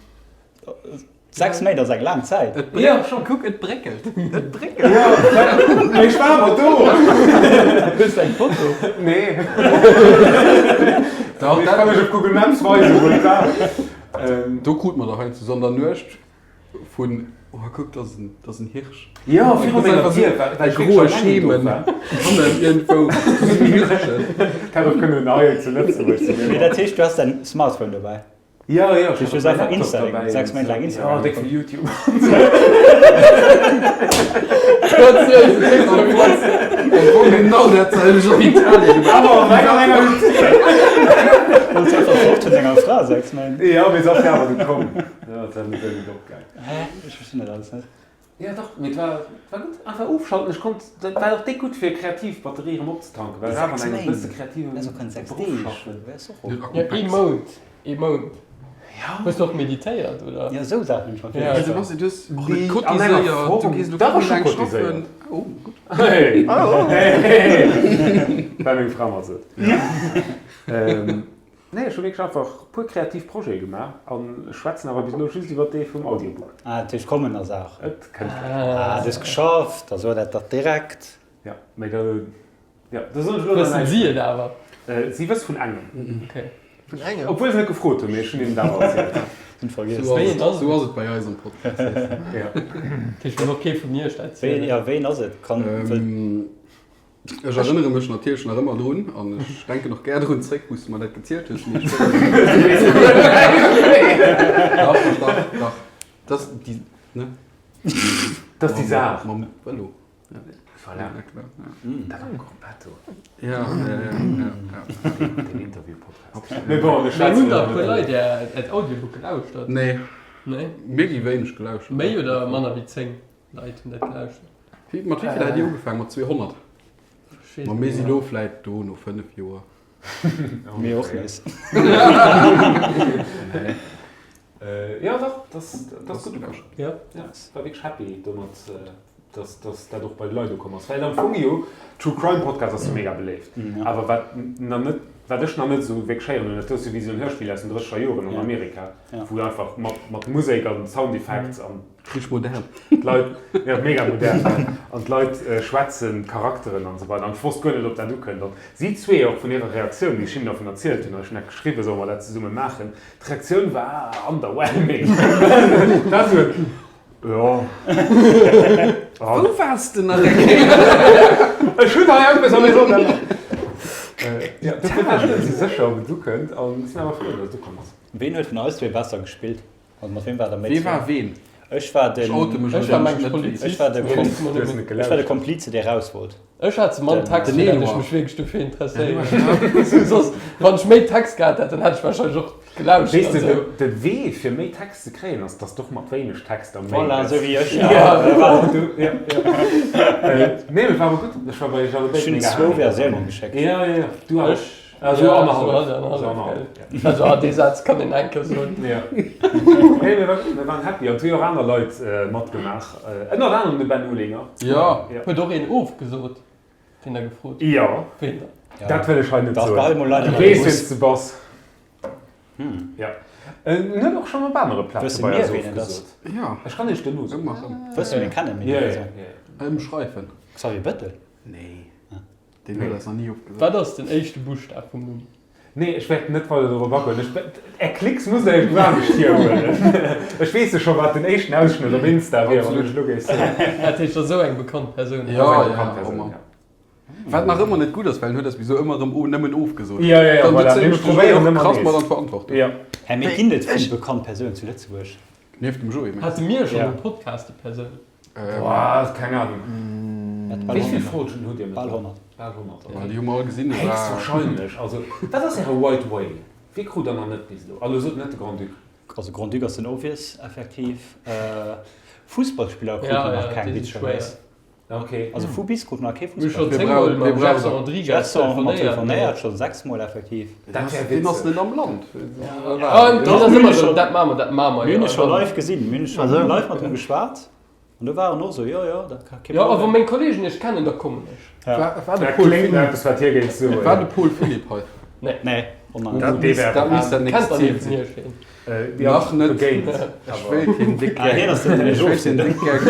6 Méint ass eng laang Zäit. Et bréckelt, ja, kuck, et bréckelt, et bréckelt. Jo, mee ech war awer do. Hues de eng Foto? Nee. Dach, Ech kann lech op Google Maps weisen, wou et war. Do krut mer der heiansdo an der Nuecht Vun, oh kuck, dat ass en, dat ass en Hirsch. Jo, viru menger Dier, well ech groe wierklech alleng do Schemen war. hannen iergendwou, do sinn Hirschen. Hätt och kënnen hei zu Lëtzebuerg sinn. Mee dat heescht, du has däin Smartphone dobäi? Jo, jo, ech Du hues hat einfach mäi Laptop Instagram, dobäi. 6 Méint laang Instagram Jo, déck vill YouTube. Genau dat selwecht an Italien gemaach. Awer an enger Hütt. Hues einfach fort vun denger Fra 6 Méint. Jo, mee se ass jo awer du komm. Ja, dat war net esou gutt opgaangen. Hä? Ech verstinn dat alles net. Jo dach, mee et war, et war gutt. Einfach ofschalten. Ech konnt, dat war och déck gutt fir kreativ Batterie erëm opzetanken, well ech awer an engem bësse kreative Beruff schaffen. Jo, ee Mount, ee Mount. Hues du och meditéiert, oder? Jo, esou Saachen hunn ech mer Ja. virgestallt. Sebastian, du hues och net Déi an enger cotiséiert, du Form. gees elo Dach, vill ech hu laang cotiséiert. schaffen. Oh, gutt. Hey! Hey! Well meng Fra mer sot. Nee, ech hu wierklech einfach e puer kreativ Projete gemaach an ech schwätzen awer bis elo just iwwer dee vum Audiobook. Ah, dat heescht kommen ass auch. Et kënnt vläicht. Ah, du hues geschafft, da so dat dach direkt. Ja, mee da, ja, da soen ech elo nach Wëssen näischt si méi. et awer? Si wëss vun engem. Okay. Vun engem? Obwuel se net gefrot hunn, mee ech hunn hinnen et awer erzielt. Hunn vergiess. Sou ass Wéi et, ass et? sou ass et bei eis am Podcast. Ja. Dat heescht, wann och kee vun iech dat Wéi, zielt. ja, ween ass et? Kann, wëll. Ech erënnere mech natierlech nach ëmmer drun an ech denken och gär drun zréck, wou s de mer dat gezielt hues, mee ech Dach, dach, dach, dat ass déi, ne? Dat ass déi Saach. Mam Vëlo. Voilà. Ja, klar, ja. Dat am Gruppetto. Ja, ja, ja, ja, ja. Den Interview-Podcast. Mee bon, ech Mee hunn schwätzen der e elo puer net Leit Äert Audiobook gelauschtert? Nee. Nee? Mir gi wéineg gelauschtert. Méi oder manner wéi 10? Leit hunn dat gelauschtert. Mat wéi vill hat Dir ugefaangen? Mat 200? Ma mir si lo vläit do no 5 Joer. Mir och nees. Jo dach, dat ass gutt ukomm. Jo. Ja, war wierklech happy domat, dass dass dat och bei de Leit ukomm ass. Well am Fong jo, True Crime Podcast ass jo mega beléift. Awer wat nach net, wat ech nach net esou wierklech héieren hunn, dat ass jo wéi esou en Hörspill aus den drësseger Joren an Amerika, wou einfach mat mat Musek an Sound Effects an. Richteg modern. D'Leit, jo mega modern, an d'Leit schwätzen, d'Charakteren an esou weider. An ech wosst guer net, ob dat ukënnt. An si zwee och vun hirer Reaktioun, wéi ech hinnen dervun erzielt hunn, an ech hunn dat geschriwwen, solle mer dat zesumme maachen, d'Reaktioun war underwhelming. Dat war esou, jo. Wou waars de nach eng Kéier? Ech hunn hei eppes a mir sollen dat maachen. Jo, dofir war ech net esou sécher, ob et ukënnt. An ech sinn awer frou, datt et ukomm ass. Ween huet vun eis zwee besser gespillt? Also mat wem war der méi Wee war ween? Ech war den Ech oute mech Ech war elo meng net. Polizist. Ech war de Du hues net Ech war de gelauschtert. Komplize dee raus wollt. Ech hat ze mann Text, Den fir dat ech Eloi. mech wierklech dofir interesséieren. Soss, wann ech méi Text gehat hätt, dann hätt ech warscheinlech och gelauschtert. Weess de, Also, de Wee fir méi Text ze kréien ass, dass d'och mat wéineg Text am Mail Voilà, gëss. esou wéi ech. Ja, du, ja, ja. Nee, mee war awer gutt. Ech war bei ech awer Ech béid hunn mega zwou happy. Versiounen geschéckt. Ja, ja, ja. Du awer. Ech Also Ja, annerhallef. so annerhallef, Also annerhallef, gell. Also ah, dee Saz kann een enke soen. Ja. Nee, mir waren, mir waren happy. An et hu jo och aner Leit matgemaach. Ënnert anerem de Ben Olinger. Ja. Ja. Huet och een ofgesot, deen der gefrot huet? Jo. Ween dann? Dat wëll ech hei net Dach, soen. behal mol leider Du nach weess, de wien Bus. s de bass. Ja. En huet och schonn op anere Plaze Wësse bei mir, eis ween et ass? ofgesot. Ja. Ech kann iech duerno soen. Ëmmer erëm. Wësse mir, kenne mir Ja, déi ja, Persoun? ja. Ëmschreifen. Xavier Bettel? Nee. Deen huet eis nach ni ofgesot. Wat ass den éischte Buschtaf vum Numm? Nee, ech wäert net weider dorop agoen. Ech, Är Klicks musst Der iech elo anescht virhuelen. Ech weess jo scho wat den éischten Ausschnëtt op Insta wier, wann ech elo géif soen. Dat heescht, ass esou eng bekannt Persoun. Ja, Ass eng ja, bekannt Persoun, ëmmer. ja. Wat nach ëmmer net gutt ass, well en huet eis bis elo ëmmer erëm o nëmmen ofgesot. Ja, ja, ja, Dann voilà. sëtze Mee mir ech de Joé probéieren och ëmmer krass nees. mat an d'Verantwortung. Ja. Hä, mee ginn et vill bekannt Persounen zu Lëtzebuerg? Nieft dem Joé, mengst Hate mir schonn Ja. um Podcast déi Persoun? Boah, keng Ahnung. Bal Wéi vill 100. Folgen hutt Dir Bal mëttlerweil? 100. Bal 100, Well okay. déi hu mer all gesinn, do war. Héchstwahrscheinlech. Also, wat ass Äre White Whale? Wie krut der nach net bis elo? Also, sot net de Grand-Duc. Also Grand-Duc ass den obvious, effektiv. Fussballspiller krut Ja, mer nach ja, keng, déi si schwéier. witzegerweis. Okay. Also vu bis krut mer nach kee Mir hu schonn Fussballspiller. zéngmol mam Mir brauchen Gerson Rodrigues Gerson hu mer telefonéiert, mee. telefonéiert, scho sechsmol effektiv. Dat wär Deen ass witzeg. net am Land. An dat ass ëmmer esou, dat maache mer, dat maache mer, Mir jo. hunn e scho An dann. live gesinn, mir hunn scho live mat him geschwat an do war en och esou, jo, jo, dat ka kee Jo, a wa Problem. meng Kollegen iech kennen, da kommen ech. War war de Dat Paul kléngt no Philipp, eppes, wat hie géif soen. war de Paul Philipp hei? Nee. Nee, oh nein. Dat Uh, dee misst wär dat misst dat Kennt nächst der Ziel net sinn. vun iech een? Äh, Nach net. Begéint. Ech wéilt hien déck Ah, hien gär. ass den, den Ech ech wéilt hien ofsinn. déck gär.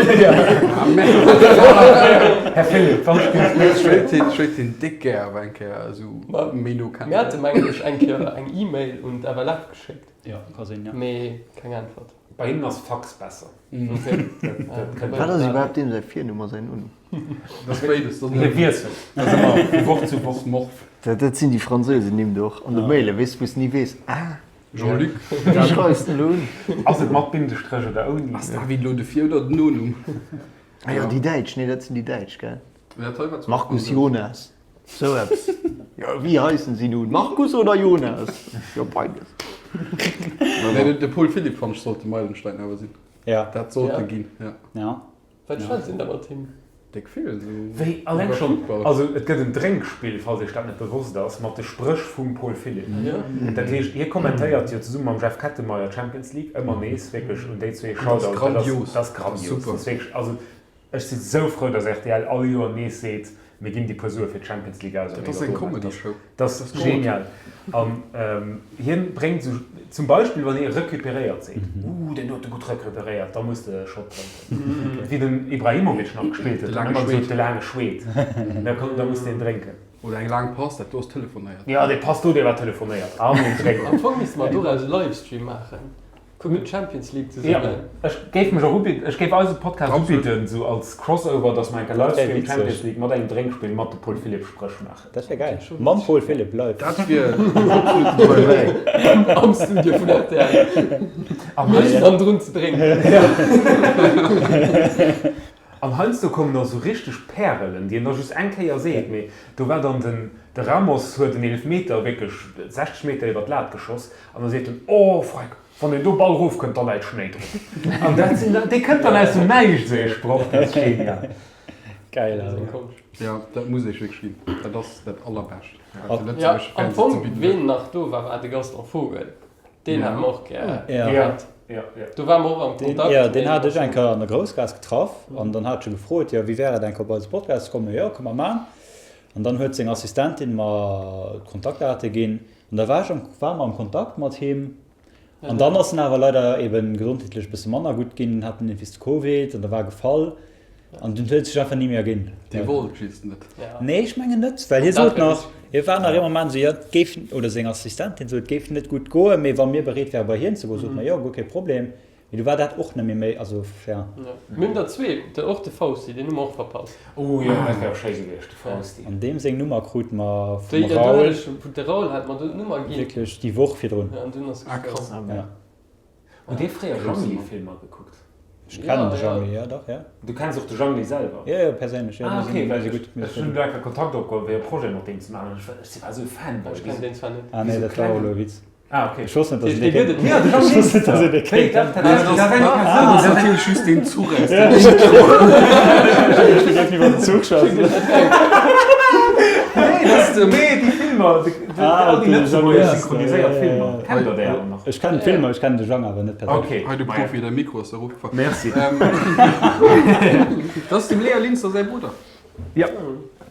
Ah, merde. Här Philipp, wann ech géif Ech wéilt hien, ech wéilt hien déck gär awer eng Kéier esou Ma méi no mir kennen. hate mengen ech eng Kéier eng E-Mail un d'FLF geschéckt, Jo, ka sinn, jo. mee keng Äntwert. Bei hinnen ass Fax besser. Okay. Dat kënnt Wat ass iwwerhaapt deem säi Virnumm a säin Nonumm? Dat ass béides. Dat ass Hie wiesselt. Dat ass ëmmer vu Woch zu Woch. Morph. Dat, dat sinn déi Fransousen Nimm do och an de Maile, weess, wou s ni weess, ah, Jean-Luc. Wéi schreifs de elo un? Ass et mat Bindestréch oder ouni? Ass David elo de Vir oder den Nonumm? Ah jo, déi Däitsch, nee, dat sinn déi Däitsch, gell? Dat hei war zwar Markus franséisch. Jonas, sou eppes. Jo, wéi heissen si nun? Markus oder Jonas? Jo, beides. Nee, de Paul Philipp fannt ech sollt de Meilenstein awer sinn. Ja. Dat sollt Ja. e ginn, ja. Ja. Wat schwätzt een da mat him? Déck vill esou Wéi alleng iwwer schonn, Futtball. also et gëtt en Drénkspill, falls Iech dat net bewosst ass, mat de Spréch vum Paul Philipp. Dat heescht, hie kommentéiert jo zesumme mam Jeff Kettenmeyer d'Champions League, ëmmer nees, wierklech un déi zwee Dat ass Shoutout, dat ass, grandios. dat ass Dat ass grandios. super. Dat ass wierklech, also ech si sou frou, datt rtl all Joer nees seet, mir ginn déi puer Sue fir d'Champions League aus a Dat mir ass eng iwwerdroen dat. Comedy-Show. Dat ass genial. An hien bréngt esou, zum Beispill wann hie recuperéiert seet, uh deen huet e gutt recuperéiert, da muss de e Shot drénken. Wéi den Ibrahimovic nach gespillt huet, De huet laange en ëmmer gesot, Schweet. de laange Schweet. Da kon, da muss de en drénken. Oder eng laang Pass, dat do ass telefonéiert. Jo, dee Pass do, dee war telefonéiert. An en drénken. Am Fong misste mer doraus e Livestream maachen. Kucken d'Champions League Ja, zesummen. ech géif mech och ubidden, ech géif eise Podcast Absolut. ubidden, esou als Crossover, dass mer enke Dat wär Livestream witzeg. Champions League mat engem Drénkspill mat de Paul Philipp Spréch maachen. Dat wär geil. Mam Paul Philipp live. Dat wier absolut en Highlight. Am Studio vun rtl. An Mech heiansdo, dann drun ze drénken. an heiansdo kommen da sou richteg Pärelen, déi een da just eng Kéier seet, mee do war dann den, de Ramos huet en Eelefmeter wierklech 60 Meter iwwer d'Lat geschoss an da seet en, Oh Freck, Wann een do Ball rof kënnt, da läit Schnéi drop. An dat sinn, dee kënnt dann aus dem Näischt, esou ee Sproch, dat ass genial. Geil, also. Jo, dat muss eech wierklech ginn. Dat ass dat allerbescht, wat de Ja, lëtzebuergesche am Fernseh ze Fong, bidden huet. ween nach do war, war de Gaston Vogel. Deen hätt mer och gär Ja. gehat. Ja, ja. Do ware mer och am Deen, Kontakt. ja, deen hat ech eng Kéier an der Groussgaass getraff an dann hat ech e gefrot, jo, wéi wär et eng Kéier op eise Podcast ze kommen? Jo, ka mer man. An dann huet seng Assistentin mer d'Kontaktdate ginn an da war ech am, ware mer am Kontakt mat him. An dann ass en awer leider eben gesondheetlech e bësse manner gutt ginn, hat en iergendwéi Covid an da war e gefall an dunn huet et sech einfach ni méi erginn. Dee wollt just net. Nee, ech mengen net, well hie sot nach, hie war nach ee Moment esou, jo et géif, oder seng Assistentin sot, et géif net gutt goen, mee wa mir bereet wäre bei hien ze goen, sot mer jo, guer kee Problem. Mee du war dat och net méi méi, also ja. Mir hunn der zwee, de och de Fausti, deen hu mer och verpasst. Oh jo, dat wär och schéi gewiescht, de Fausti. An deem seng Nummer krute mer vum Déi, Raoul. do hat ech, de Raoul hat mer do d'Nummer ginn. Wierklech déi Woch virdrun. Ja, an dunn ass Ah, krass. gestuerwen. Ja. Hutt Dir fréier Jangli-Filmer gekuckt? Ech kennen de Jangli, ja dach, ja. Du kenns och de Jangli selwer? Jo, jo, perséinlech, jo. Ah, okay, well mir si gutt. Ech hunn do eng Kéier Kontakt opgeholl fir e Projet mat deem ze maachen an ech war esou e Fanboy. Ech kennen deen zwar net. Ah nee, dat war och elo e Witz. Ah, okay. Ech wosst net, dass Dee gëtt et. Ja, de Jean Ech wosst net, dass een dee Nee, kennt. dat, dat, Dat dat ass eng ass Persoun. natierlech just deen Zuch aus dem Intro. Ech begriff iwwer den Zuch schwätzen. Nee, dat ass de, nee, déi Filmer, déi, déi, Ah, all déi okay, de lëtzebuergesch Jean synchroniséiert ja, ja, Filmer. ja. Kennt der déi awer nach? Ech kennen d'Filmer, ech kennen de Jang awer net perséinlech. Okay. Hei de Profi, däi Mikro ass erofgefall. Merci. Dat ass dem Léa Linster säi Brudder. Ja,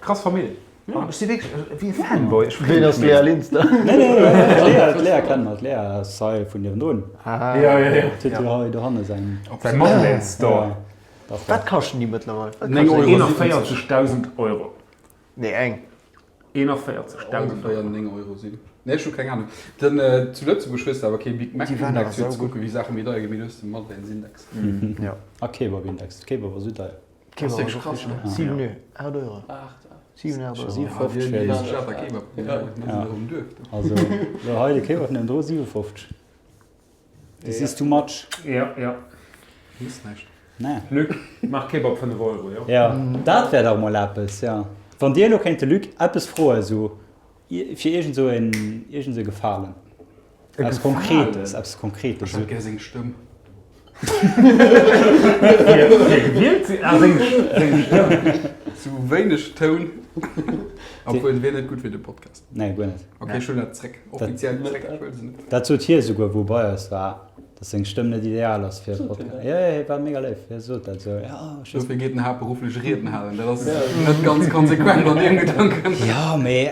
krass Famill. Ech si wierklech wéi e Fanboy. Ech Ween ass d'Léa Linster? Nee, nee, d'Léa, d'Léa kenne mer. D'Léa ass hei vun niewendrun. Ja, ja, ja. Huet jo hei dohanne säin. Säi Madeleine Store. Ja. Wat kaschten déi mëttlerweil? Wat 9 kascht Euro. 41.000 Euro. Nee, eng. 41.000 Euro. Ongeféier 9 Euro sinn. Nee, ech hu keng Ahnung. Den, zu Lëtzebuerg hues de awer kee Big Mac Index fir ze kucken, wéi Saache méi deier ginn, mee du hues de Madeleines Index. Ja. A Kebab Index. De Kebab ass esou deier. Kebab ass och richtig deier. 7, nee, 8 Euro. 7, 8 Euro. 57 fir den. Ja. Also, lo hei de Kebab niewendru 57. This is too much. Ja, ja. Muss näischt. Nee. Luc, maach Kebab 5 Euro, jo? Ja, dat wär dach mol eppes, ja. Wann Dir elo kéint de Luc eppes froen, esou fir iergend esou en, iergend esou e Gefalen. E Eppes Gefalen? Konkretes, eppes Konkretes. Ech hätt gär seng Stëmm. Fir, fir gewielt ze, ah, seng, seng Stëmm. Zu wéineg Toun. Obwuel, wier net gutt fir de Podcast. Nee, guer net. Ok, ech huelen dat zréck. Offiziell zréck, ech wëll se net. Dat sot hie souguer, wou e bei eis war, dass seng Stëmm net ideal ass fir e Podcast. Jo, jo, hie war mega léif. Hie sot dat esou, jo, ech. Dofir geet en haaptberufflech Rieden halen. Dat ass net ganz konsequent an deem Gedanken. Jo, mee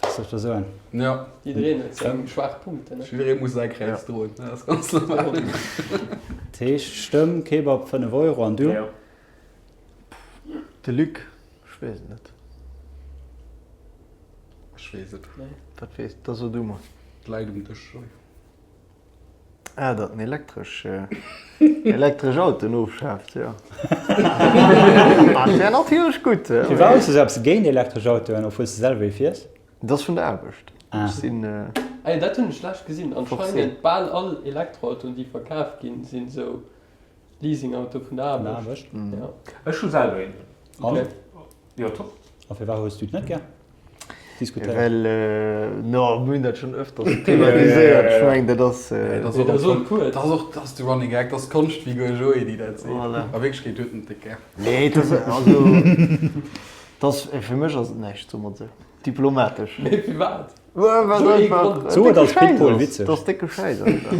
wat soll ech da soen? Jo. Jiddereen huet seng schwaach Punkten, ne? Jidderee muss säi Kräiz droen, dat ass ganz normal. Dat heescht, Stëmm, Kebab 5 Euro an du? Jo. De Luc, ech weess et net. Ech weess et. Wat weess? Da so du mol. D'Leit um Dësch hei. Ah, datt en elektresch, elektresch Autoen ofschaaft, jo. Dat wär natierlech gutt. Firwat hues du esou eppes géint elektresch Autoen, obwuel s de selwer ee fiers? Dat ass vun der Aarbecht. Ah. Ech sinn. Ah jo, dat hunn ech lech gesinn. Anscheinend bal all Elektroautoen, déi verkaf ginn, sinn esou Leasingauto vun der Aarbecht. Ja. Ech hu selwer een. An? Jo, top. A firwat hues du et net gär diskutéiert? Well, no, mir hunn dat schonn ëfters thematiséiert. Ech mengen, dat ass. Dat ass och, dat ass och, dat ass de Running Gag, dat ass d'Konschtfigur Joé, déi dat seet. Voilà. A Wierklechkeet huet en et déck gär. Nee, dat ass, also, dat ass, fir mech ass et näischt, soe mer et esou diplomatesch. Mee firwat? Well et einfach So et décke als Schäiss Pitbull ass. witzeg. Dat ass décke Schäiss einfach.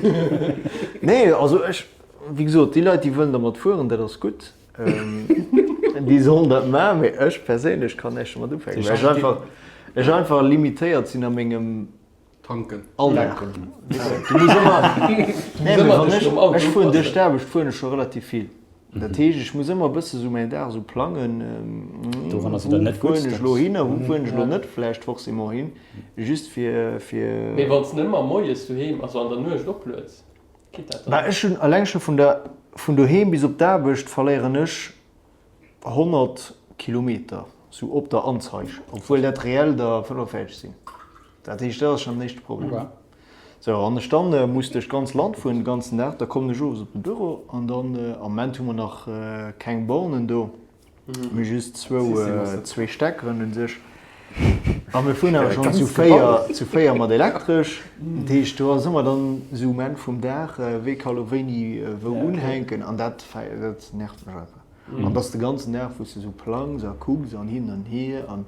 Nee, also ech, wéi gesot, déi Leit, déi wëllen dermat fueren, dat ass gutt. Déi sollen dat maachen, mee ech perséinlech kann näischt domat ufänken, well ech einfach, ech einfach limitéiert sinn a mengem Tanken. Alldag. Du muss ëmmer, nee, mee wann ech, ech fueren duerch d'Aarbecht fueren ech scho relativ vill. Dat heescht, ech muss ëmmer e bësse sou mäin Dag sou plangen, Doran ass et dann wou net gutt, fueren ech elo hin a wou fueren ech elo net vläicht forcément hin, just fir, fir. Mee wann s de ëmmer moies doheem, also an der Nuecht oplueds, geet dat dann? Bah, ech hunn eleng scho vun der, vun doheem bis op d'Aarbecht verléieren ech 100 Kilometer, sou op der Anzeig, obwuel dat reell der 45 sinn. Dat heescht, dat ass schonn den éischte Problem. Sou, an ech dann muss duerch d'ganz Land fueren de ganzen Dag, da kommen ech owes op de Büro an dann, am Moment hu mer nach keng Bornen do, mee just zwou, zwee Steckeren un sech. A mir fueren awer schonn zu 4, zu 4 mat elektresch. Dat heescht, do ass ëmmer dann esou um Enn vum Dag, wee ka lo wéini wou unhänken an dat, dat nervt mech einfach. An dass de ganzen Dag wou s de sou plangs a kucks an hin an hier an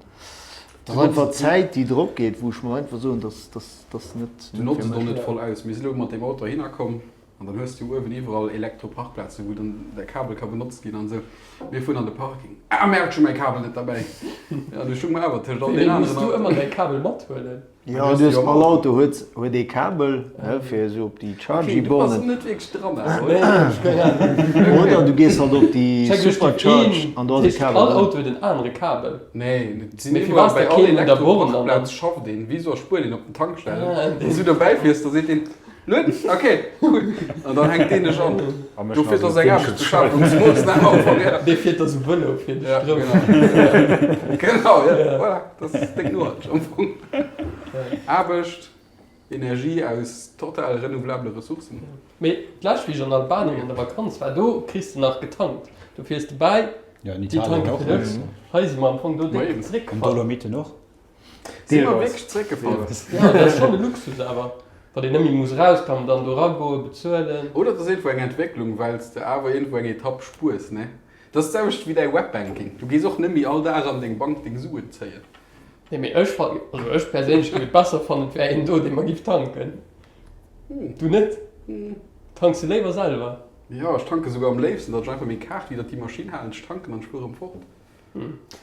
et ass einfach Zäit déi drop geet, wou ech mer einfach soen, dass dass dass net Du notz et och net voll aus. Mir si lo mat deem Auto heihinner komm an dann hues du uewen iwwerall Elektroparkplazen, wou dann däi Kabel ka benotzt ginn an esou. Mir fueren an de Parking, ah merde, ech hu mäi Kabel net derbäi. Ja, du stung mer awer tëscht all deenen Muss aneren du ëmmer däi Kabel mathuelen? Jo, du hues all Auto huet huet ee Kabel fir esou op déi Okay, du bass Chargy-Bornen. net wierklech dran awer, oder? Oder du gees halt op déi Supercharge an do ass e Kabel All dran. Auto huet en anere Kabel. Nee, et sinn Mee iwwerall, firwat bei da all keen un der Born an dann? Elektroparkplaz schafft een, wéi sou a Spuenien op den Tankstellen. Wann s du dobäi fiers, da seet deen, Lueden? Okay, cool. An dann hänkt deen dech an. Dofir ass eng Aarbechtsbeschafungsmoossnam am Fong, ja. Dee fiert da sou Vëlo fir de Ja, Stroum. genau. Genau, ja, voilà. Dat ass déck nohalteg am Fong. Aarbecht, Energie aus total renouvelabele Ressourcen. Mee d'lescht wéi ech an Albanien an der Vakanz war, do kriss de nach getankt. Do fiers de bäi, Ja, in déi Italien tanke och. fir dech. Hei si mer am Fong do Ma déck eben. An zeréckgefall. Dolomiten och. Si mer wierklech zeréckgefall? Ja, dat ass schonn e Luxus awer, wann een net méi muss erauskommen, dann do eragoen, bezuelen. Oder et ass iergendwou eng Entwécklung, well s de awer iergendwou eng Etapp spuers, ne? Dat ass d'selwecht wéi däi Webbanking. Du gees och net méi all Dag an deng Bank deng Suen zéien. Nee, mee ech fannen, also ech perséinlech géif et besser fannen, et wär een do, dee mer giff tanken. Du net? Tanks du léiwer selwer? Jo, ech tanke souguer am léifsten, datt ech einfach meng Kaart widder déi Maschinn halen, ech tanken an ech fuere rëm fort.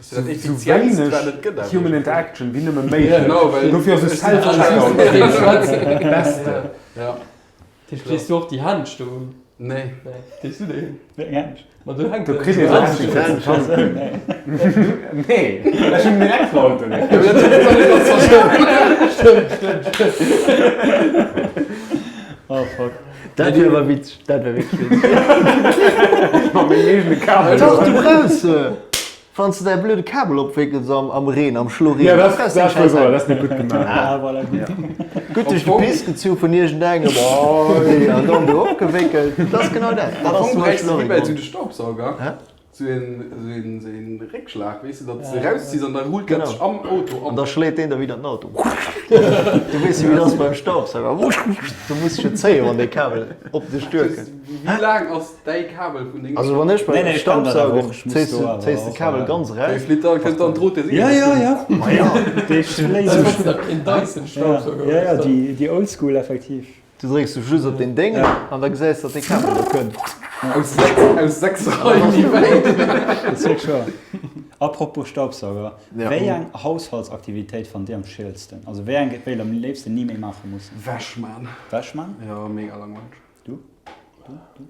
Sou wéineg human interaction wéi nëmme méiglech. Dofir ass e Self-Checkout dat Beste. Tisch, kriss du och déi Händsch do un? Nee. Kriss du déi un? Wéi eng Händsch? Ma do hänkt Do kritt ee sou Händschen fir ze tanzen. Nee, ech hunn en Elektroauto net. Stëmmt, stëmmt, stëmmt. Oh fuck. Dat wier awer witzeg, dat wär wierklech witzeg. Mat mengem eegene Kabel. Dach, du brauchs se! Wann s de däi blöde Kabel opwéckels am, am Reen, am Schloreen. Ja, dat, dat, dat, dat ass net gutt gemaach. Ah, voilà. Gutt duerch de Piss gezu vun iergendengem, oi, an dann do opgewéckelt. Dat ass genau dat. Dat Am ass Fong zum bräichs Beispill de och wéi ee bei esou Grond. de Staubsauger. Hä? Sou een, sou een, sou een Réckschlag, weess de, datt s de erausziss an da rullt dat Genau. sech am Auto An an. da schléit deen der wieder den Auto. Du weess jo, wéi dat ass beim Staubsauger. Du muss dech jo zéien, wann dee Kabel op dech duerkënnt. Wéi laang ass däi Kabel vun dengem. Also wann ech Nee, beim nee, ech kann dat awer Staubsaugen och. Ech muss zéis do du awer zéis de och, Kabel äh, ganz Wéi eraus. flitt dann, kënnt dann d'Rot der Ja, ja, ja. Ma ja. Dee schléit sou. Wann s de een Dyson Staubsauger Ja, ja, hues, dann. déi, déi Oldschool effektiv. Du drécks du just op deen Déngen Ja. an da gesäis datt dee Kabel do kënnt. Aus 6, aus 6 Reim méi wäit. Dat ass wierklech wahr. Apropos Staubsauger, Ja. wéi eng Haushaltsaktivitéit fannt Dir am chillsten? Also wéi eng wéilt am léifsten ni méi maache mussen? Wäsch man. Wäsch man? Ja, mega langweileg. Du? Du? Du?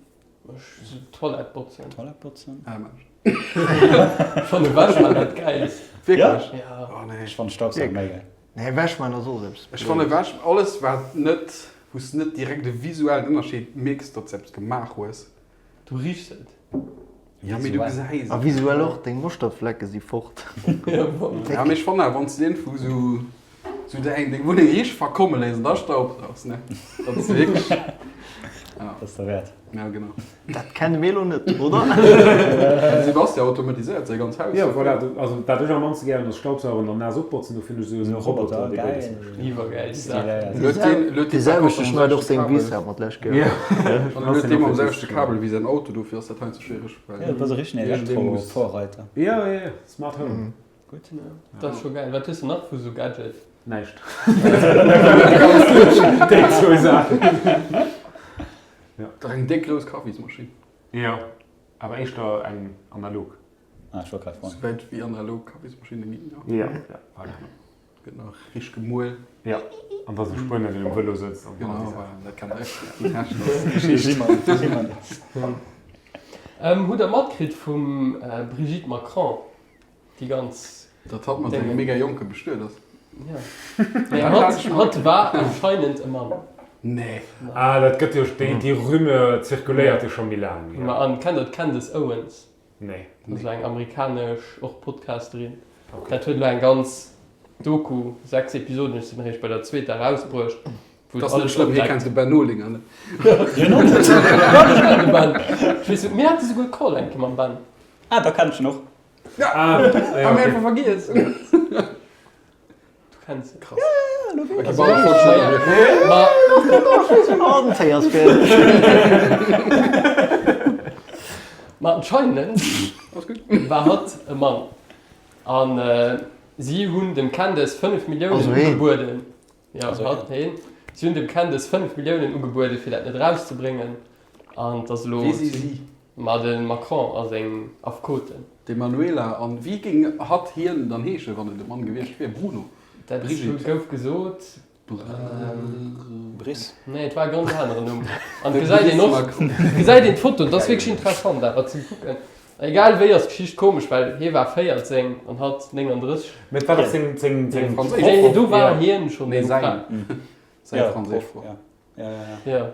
Ech Toilette botzen. Toilette botzen? Ah, Mensch. Ech fanne Wäsch man dat Gäilst. Wierklech? Ja. Oh nee. Ech fannen Staubsaugen méi geil. Nee, Wäsch man ass och eppes Ech fanne Wäsch, alles wat net, wou s net direkt e visuellen Ënnerscheed mierks, datt s eppes gemaach hues. Du riechs et. Ja, mee du gesäis et. A visuell och, deng Moschterflecke si fort. Ja, mee ech fannen awer, wann s de iergendwou sou, sou däin, deng Wunneng richteg verkomme léiss an da staubsaugs, ne, dat ass wierklech, ja. Dat ass derwäert. Ja, genau. Dat kenne mir elo net, oder? De Sebastian automatiséiert säi ganz Haus. Jo, voilà. Also wat ech am mannste gären ass Staubsaugen an naass opbotzen. Dofir hunn ech esou e Roboter, dee beides mécht. Iwwergäil Saach. Dee selwechte schneit och seng Wiss, hat mer d'lescht Kéier. An e luet dee mam selwechte Kabel wéi säin Auto, dofir ass dat heiansdo schwiereg, well. Jo, du bass e richtegen Elektro-Vorreiter. Jo, jo, jo, Smart Home. Gutt. Dat ass scho gäil. Wat hues de nach vu sou Gadgets? Näischt. Déi zwou Saachen. Dach eng déck grouss Kaffismaschinn. Jo, awer éischter eng analog. Ah, ech wollt grad froen. Souwäit wéi analog Kaffismaschinne ginn, jo. Jo, jo, voilà. Gëtt nach richteg gemuel. Jo, an da sou Spuenier, deen um Vëlo sëtzt an all déi Genau, Saachen. voilà, dat kennt der. Déi Technik. Déi si mer net. Hutt der matkritt vum Brigitte Macron? Déi ganz. Datt hatt mat sengem mega Jonke bestuet ass. Ja. Mee hatt, hatt war anscheinend e Mann. Nee. Ah, dat gëtt jo, déi, déi Rumeur zirkuléiert jo scho méi laang, jo. Ma an kennt der d'Candace Owens? Nee. Dat ass eng amerikanesch, och Podcasterin. Dat huet elo eng ganz Doku, 6 Episoden, ech sinn eréischt bei der zweeter, erausbruecht, wou Dat ass net alles schlëmm, hie opdeckt. kennt de Ben Olinger net. Jo, ech kennen de Ben. Ech weess net, mir hate souguer e Call eng Kéier mam Ben. Ah, da kennt ech en och. Ja, ah, ja, okay. einfach vergiess. Du kennst se. Krass. Ja, ja, ja, lo okay, bon, Ma Ma anscheinend war hatt e Mann. An äh, si hunn dem Candace 5 Milliounen ugebueden. Ja, also hatt, heen. Si hunn dem Candace 5 Milliounen ugebueden, fir dat net erauszebréngen. An 't ass elo. Wie si si? Ma de Macron a seng Affekoten. D'Emanuela, An wéi géing hatt hien dann heeschen, wann et e Mann gewiescht wier? Bruno? Dat Brigitte? gouf gesot. Brice? Nee, et war e ganz aneren Numm. An et gesäit een och, et gesäit een d'Fotoen, et ass wierklech interessant awer ze kucken. Egal wéi ass d'Geschicht komesch, well hie war 14 an hatt 39. Mee et war dach seng, seng, seng Franséisch Nee, do war hien schonn Nee, eng säin. Fra. Säi franséisch Proff. Ja, ja, ja. Ja.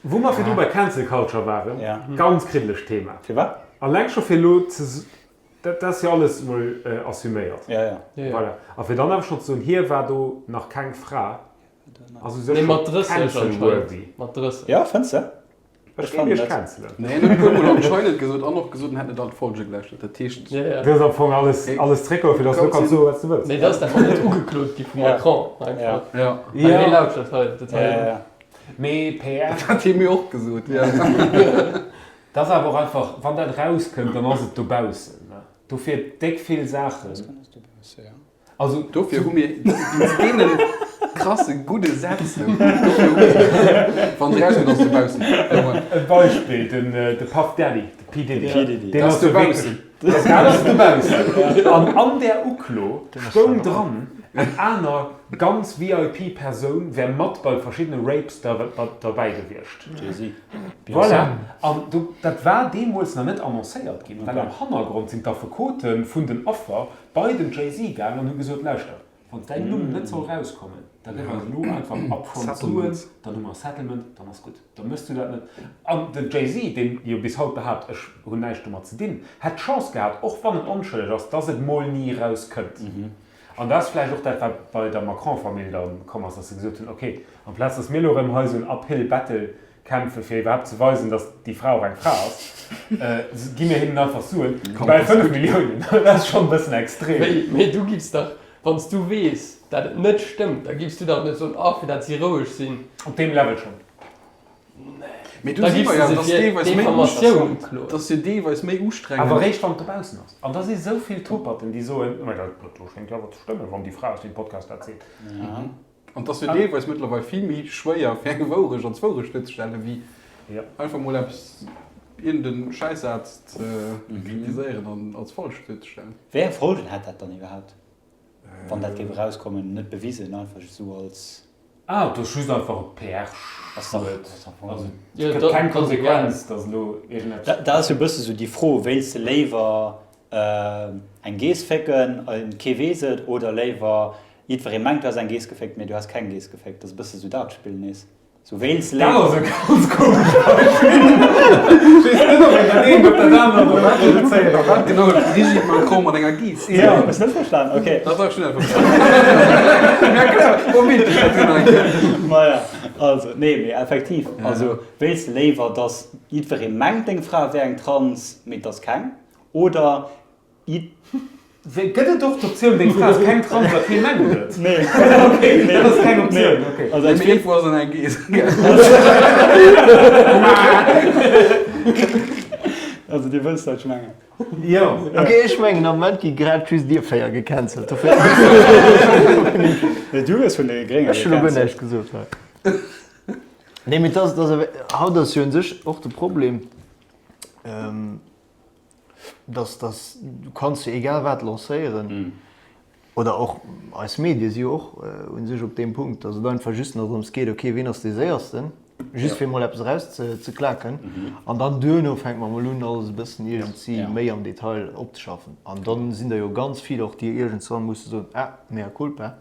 Wou mer virdru bei Cancel Culture waren, Ja. ganz kriddelegt Thema. Firwat? Alleng scho fir elo ze, dat ass jo alles emol assuméiert. Ja, ja. Ja, ja. Voilà. A fir dann awer schonn ze soen, hie war do nach keng Fra, ass u sech Nee, scho mat 30 cancel-worthy. anscheinend. Mat 30. Ja, fënns de? Ech géing iech cancelen. Nee, hien huet e puer Mol anscheinend gesot an och gesot, en hätt net all d'Folge gelauschtert. Dat heescht. Ja, ja. Du hues am Fong alles, alles zréckgeholl, fir dass du kanns soen, wat s du wëlls. Nee, dat ass dat net ugeklot gi vum Macron einfach. Ja. Well hie lauschtert hei, dat hei. Ja, ja. Mee PR. Dat hat hie mir och gesot, ja. Dat ass awer och einfach, wann dat erauskënnt, dann ass et dobaussen, ne? Dofir déck vill Saachen. Also dofir hu mir wéinst deene krasse gudde Sätz do, dofir hu mir, wann se erausginn, ass dobaussen. E Beispill, den de Puff Daddy, de P. P. Diddy. P. Diddy. Deen ass jo wierklech, dat ass dobaussen. An an där Uklo stoung dran, eng aner ganz VIP-Persoun wär mat bei verschiddene Rapes derbäi gewiescht. Jay-Z. Voilà. An do, dat war deemools nach net annoncéiert ginn, well am Hannergrond sinn d'Affekote vun den Affer bei den Jay-Z gaang an hu gesot, Lauschtert, Wann däin Numm net soll rauskommen, da gëff eis elo einfach upfront Suen, dann hu mer e Settlement, dann ass gutt. Da méchs du dat net. An den Jay-Z, deen jo bis haut behaapt, ech hunn näischt domat ze dinn, hätt d'Chance gehat, och wann en onschëlleg ass, dass et mol ni rauskënnt. An dat ass vläicht och dat, wat bei der Macron-Famill da komm ass, dass se gesot hunn, okay, amplaz dass mir elo erëm hei esou en uphill battle kämpfe fir iwwerhaapt ze weisen, dass déi Fra och eng Fra ass, gi mir hinnen einfach Suen, bal 5 Milliounen, dat ass schonn e bëssen extrem. Mee du giffs dach, wann s du weess, dat et net stëmmt, da giffs du dach net soen, ah fir dat si roueg sinn. Op deem Level schonn. Mee do Da si giffs mer du jo, se dass fir deelweis méi d'Informatioun ukloen. dass jo deelweis méi ustrengend. Awer eréischt wann et dobaussen ass. An da si sou vill Toperten, déi soen, mä dat do schéngt jo awer ze stëmmen, wann déi Fra aus deem Podcast dat seet. An et ass jo deelweis mëttlerweil vill méi schwéier fir eng Wourecht als Wourecht duerzestellen, wéi einfach mol eppes, iergend e Schäissaz ze kritiséieren an als falsch duerzestellen. Wéi eng Folgen hätt dat dann iwwerhaapt, wann dat géif erauskommen? Net bewisen, einfach just esou als. Ah, et ass just einfach e PR-Schued. Also et gëtt keng Konsequenz, datt elo iergendeppes. Dat ass jo e bësse sou déi Fro, Wéilts de léiwer eng Geess fécken, kee weess et, oder léiwer Jiddweree mengt du häss eng Geess geféckt, mee du häss keng Geess geféckt. Dat ass e bësse sou dat Spill nees. Sou wéinst Dat ass e ganz komescht Beispill. Ech weess net, ob een dat eent op dat anert op dat reduzéiere kann. Wat genau huet d'Brigitte Macron mat enger Geess ze dinn? Jo, hues net verstan? Ok. Dach, dach, ech hunn dat verstan. Ja klar, Moment, ech hat drun eng. Maja, also, nee, mee effektiv, also wéilst de léiwer, dass jiddweree mengt deng Fra wär eng Trans, mee et ass keng, oder Gëtt et och d'Optioun, deng Fra ass keng Trans a kee mengt et? Nee. Ok, dat ass keng Optioun. Ok. Also Mee iergendwou ass an eng Geess. Also dir wësst wat ech mengen. Jo. Ok, ech mengen am Moment gi grad just dir 4 gecancelt, dofir. Nee, du gëss vun de Grénge Ech hunn elo guer gecancelt. näischt gesot hei. Nee, mee et ass, et ass, haut ass jo un sech och de Problem, dass dass du kanns jo egal wat lancéieren oder och eis Medie si jo och u sech op deem Punkt, dass et einfach just nach drëms geet, okay wien ass dee Séiersten, just fir emol eppes eraus ze klaken an dann duerno fänkt mer emol un alles e bëssen iergendsi méi am Detail opzeschaffen an dann sinn der jo ganz vill och déi iergendswann musse soen, ah mea culpa.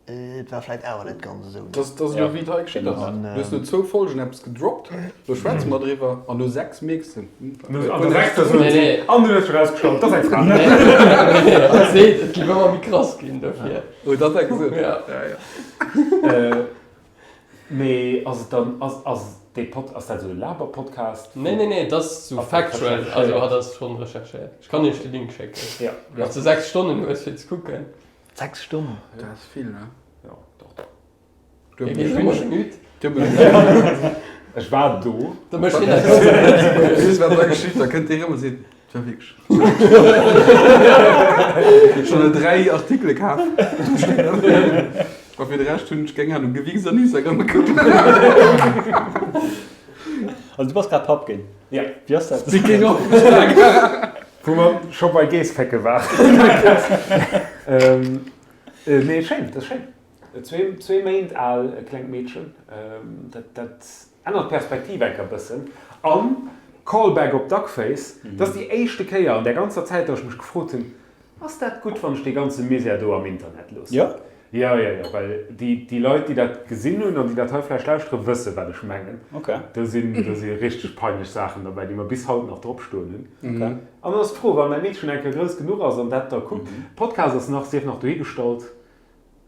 Et war vläit awer net ganz esou. Dat ass elo wéi et hei geschitt ass. Du hues no zwou Folgen eppes gedroppt, elo schwätze mer driwwer an no 6 mierks de, hm, An der sechster soen si, an du hues scho rausgestallt, et ass eng Fra. Nee, seet, et géif ëmmer méi krass ginn dofir. Huet dat da gesot? Ja. Ja, ja. Mee ass et dann, ass, ass dee Pod, ass dat esou e Laber-Podcast? Nee, nee, nee, et ass sou factual, also hatt ass schonn recherchéiert. Ech kann iech de Link schécken. Ja. Wann s de 6 Stonnen hues fir ze kucken. 6 Stonnen? Dat ass vill, ne? Jo, doch, doch. Ech war do. Da mécht hien dat ganz Weess wat da geschitt, da kënnt dee rëm a seet, et war wierklech. Schonn elo 3 Artikele kaf. Do steet dat. A fir de Rescht hunn ech keng Anung, Gewichs an Instagram gekuckt. Also du bass grad Papp ginn? Ja. Wéi ass dat? Speaking of. Wou mer scho bei Geessfécke waren. Nee, schéin, dat ass schéin. Zwee Méint al e klengt Meedchen. Dat, dat ännert d'Perspektiv enker e bëssen. An, Callback op Duckface, dat ass déi éischte Kéier an där ganzer Zäit, datt ech mech gefrot hunn, Ass dat gutt, wann ech dee ganze Misär do am Internet loossen? Jo. Jo, jo, jo, well déi, déi Leit, déi dat gesinn hunn an déi dat hei vläicht lauschteren, wëssen, wat ech mengen. Ok. Do sinn, do si richteg peinlech Saachen derbäi, déi mer bis haut nach drop stoen hunn. Ok. An dann ass d'Fro, wa mäi Meedchen eng Kéier grouss genuch ass an dat da kuckt, Podcast ass nach, sief nach dohigestallt,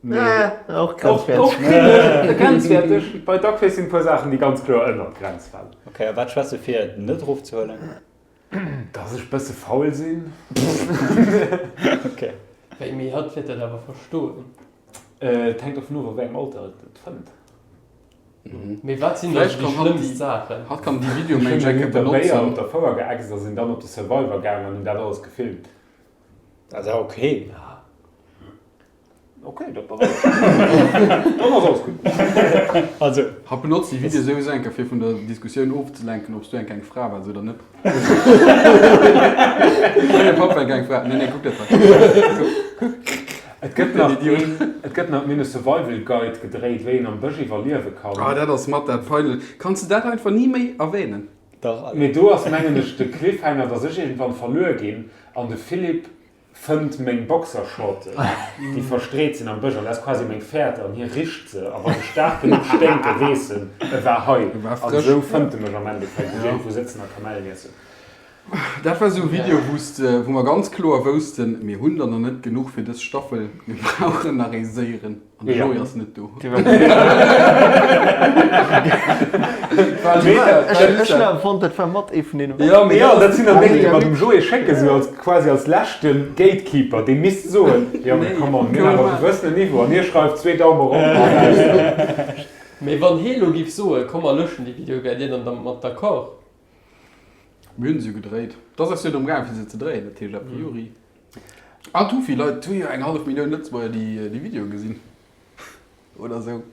mee. Och grenzwäerteg. Och och grenzwäerteg. Bei Duckface sinn e puer Saachen, déi ganz kloer ënnert d'Grenz falen. Ok, a wat schwätzt du fir, et net erofzehuelen? Dass ech bësse faul sinn. Ok. Wéi, mee hatt wäert dat awer verstoen. Et hänkt dovun of, a wéi engem Alter et et fënnt. Mee wat sinn da sou déi schlëmmst Saachen? Hatt kann déi Video Ech hunn mengen ech eng der Béier benotzen. op der Fouer geäxt a sinn dann op de Survivor gaang an hunn dat alles gefilmt. Dat ass ok. Ok, dat berouegt mech. Dann ass alles gutt. Also. Hatt benotzt déi Videoe souwisou eng Kéier fir vun der Diskussioun ofzelenken, ob s du eng Kéier eng Fra waars oder net. Däi Papp war eng Fra. Nee, nee, kuck dat hei. Et gëtt nach een, et gëtt nach, mir hunn e Survival Guide gedréit, wéi een am Bësch iwwerliewe kann. Ah, dat ass mat dat peinlech. Kanns de dat einfach ni méi erwähnen? Dach. Mee do ass, mengen ech, de Cliffhanger, dass ech iergendwann verluer ginn an de Philippe fënnt meng Boxershorten, déi verstreet sinn am Bësch, an dat ass quasi meng Fäerte, an hie richt se, a wa se staark genuch sténken, weess en, e war hei. An esou fënnt e mech am Endeffekt, wou ech iergendwou sëtzen a Kamellen iessen. Dat war esou e Video, wou s de, wou mer ganz kloer woussten, mir hunn der nach net genuch fir dës Staffel, mir brauchen nach ee séieren. An de Joé ass net do. Ech hunn awer fonnt, dat war mat ee vun deene Jo, mee jo, dat sinn dann déi, déi mer dem Joé schécken, esou als quasi als leschte Gatekeeper, dee misst soen, jo mee come on, mir hunn awer e gewëssenen Niveau an hie schreift zwee Daume erop an aus. Mee wann hie lo giff soen, komm mer löschen déi Video, wäert dir dann dermat d'accord? Mir hunn se jo gedréit. Et ass eis jo drëm gaangen, fir se ze dréien. Dat heescht a priori. Ah, et hu vill Leit, et hu jo eng hallef Millioun Lëtzebuerger déi déi Videoe gesinn. Oder esou.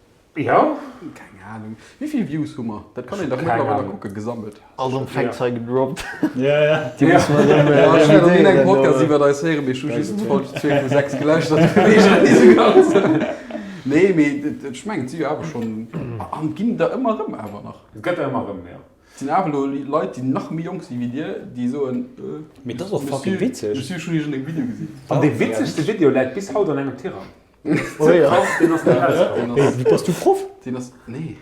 Jo. Keng Anung. Wéi vill Views hu mer? Dat kann een dach mëttlerweil kucken, gesammelt. All rëm Facts hei gedroppt. Ja, ja. Déi musse mer erëm Ja, ech hat nach ni engem revidéieren. Podcast iwwert eis héieren, mee ech hu just d'Folg 2 vu 6 gelauschtert, dofir weess ech et ni sou ganz. Nee, mee ech mengen, et si jo awer schonn, an et ginn der ëmmer erëm awer nach. Et gëtt der ëmmer erëm, jo. Et sinn awer elo Leit, déi nach méi jonk si wéi dir, déi soen, Mee dat ass och fucking witzeg. Monsieur, ech hunn iergendeng Video gesinn. An dee witzegste Video läit bis haut an engem Tirang. Oh jo. Deen ass net rauskomm. Hey, bass du Proff? Deen ass, nee.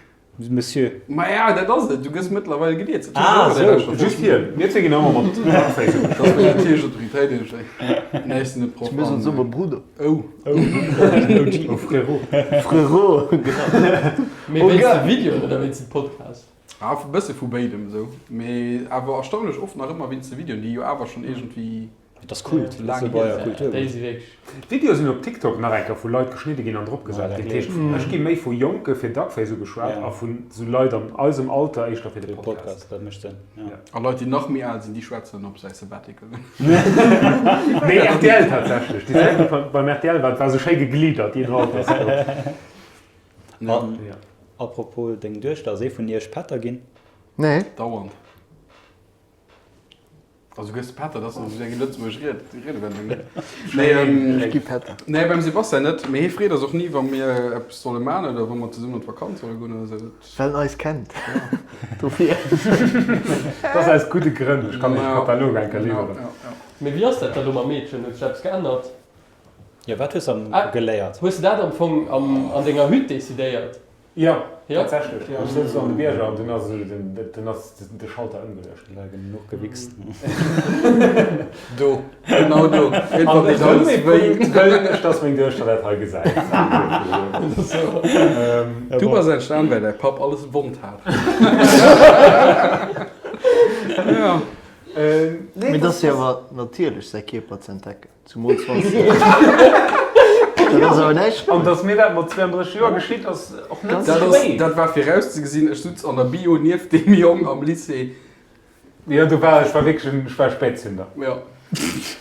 Monsieur. Maja, dat ass et, du gëss mëttlerweil geliert. Ah, sou. Just hien. Mir zwee ginn ëmmer mat Duckface ugeschwat. Dat ass meng natierlech Autoritéit iergendwéi. Nee, ech sinn net Proff. Zu mir soen se ëmmer Brudder. Oh. Oh, Frérot. Frérot, genau. Mee wéinst de Videoen oder wéinst dem Podcast? Ah, e bësse vu béidem esou, mee awer erstaunlech oft nach ëmmer wéinst de Videoen, déi jo awer schonn iergendwéi Et ass Kult, laang hier Lëtzebuerger sinn. Kultur. Déi si wierklech. D'Videoe sinn op TikTok nach eng Kéier vu Leit geschnidde ginn an drop gesat ginn. Dat heescht, ech gi méi vu Jonke fir Duckface ugeschwat a vun esou Leit an eisem Alter éischter fir de Fir de Podcast. Podcast, dat mécht Sënn, jo. A Leit, déi nach méi al sinn, déi schwätzen op säi Sabbatical. Nee, rtl tatsächlech. Déi Zäit beim rtl war, et war esou schéi gegliddert, jeen Altersgrupp. An apropos deng Duechter, ass ee vun iech Pätter ginn? Nee. Dauernd. Also gëss Pätter, dat ass esou eng lëtzebuergesch Ried, Riedewendung, net? Nee, Ech gi Pätter. Nee, beim Sebastian net, mee hie freet eis och ni, wa mir eppes solle man oder wa mer zesummen an d'Vakanz solle goen oder esou. Well en eis kennt. Dofir. Dat ass aus gudde Grënn. Ech kann iech de Katalog eng Kéier liwweren. Mee wéi ass dat da lo mam Meedchen? Huet sech eppes geännert? Jo, wat hues de geléiert? Hues de dat am Fong an denger Hütt decidéiert? Jo, tatsächlech. Ech souz an de Bierger an dunn ass esou den, dunn ass de Schalter ëmgeluecht. War genuch gewichst. Do, genau do. An erëm ee Punkt wëll ech, dass meng Duechter dat hei gesäit. Du bass entstan, well däi Papp alles wonnt hat. Jo. Mee et ass jo awer natierlech, säi Kierper ze entdecken. Zumools wann s de. Dat ass awer näischt An Schlëmmes. datt mir dat mat 32 Joer geschitt ass och net ze Dat ass, spéit. dat war virauszegesinn. Ech sutz an der Bio nieft deem Jong am Lycée. Jo, do war ech war wierklech en, ech war e Spätzünder. Jo.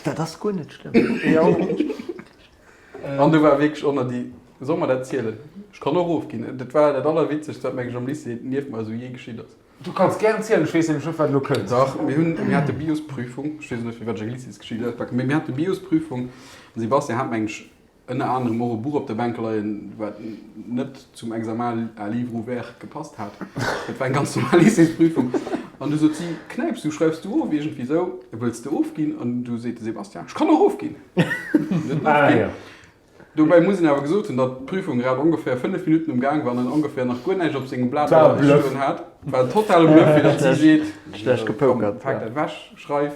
Dat ass guer net schlëmm. Jo. An do war wierklech och nach déi, soll mer dat zielen? Ech kann och ofginn. Dat war dat Allerwitzegst, wat meng ech am Lycée nieft mer esou jee geschitt ass. Du kanns gären zielen, ech weess nämlech net wat elo kënnt. Dach, mir hunn, mir hate Biosprüfung, ech weess net firwat ech eng Lycéesgeschicht auspaken, mee mir hate Biosprüfung an Sebastian hat meng ech ënner anerem och e Buch op der Bänk leien, wat net zum Examen à livre ouvert gepasst hat. Dat war eng ganz normal Lycéesprüfung. An du sot si, Knäips du, schreifs du of, iergendwéi esou, wëlls de ofginn? An du seet de Sebastian, Ech kann och ofginn. Ah jo. Dobäi muss een awer gesot hunn, datt d'Prüfung grad ongeféier 5 Minutten um Gaang war an en ongeféier nach guer näischt op sengem Blat War e Bluff. stoen hat. War en totale Bluff, fir datt si seet, Schlecht komm, gepokert, pak ja. dat ewech, schreif.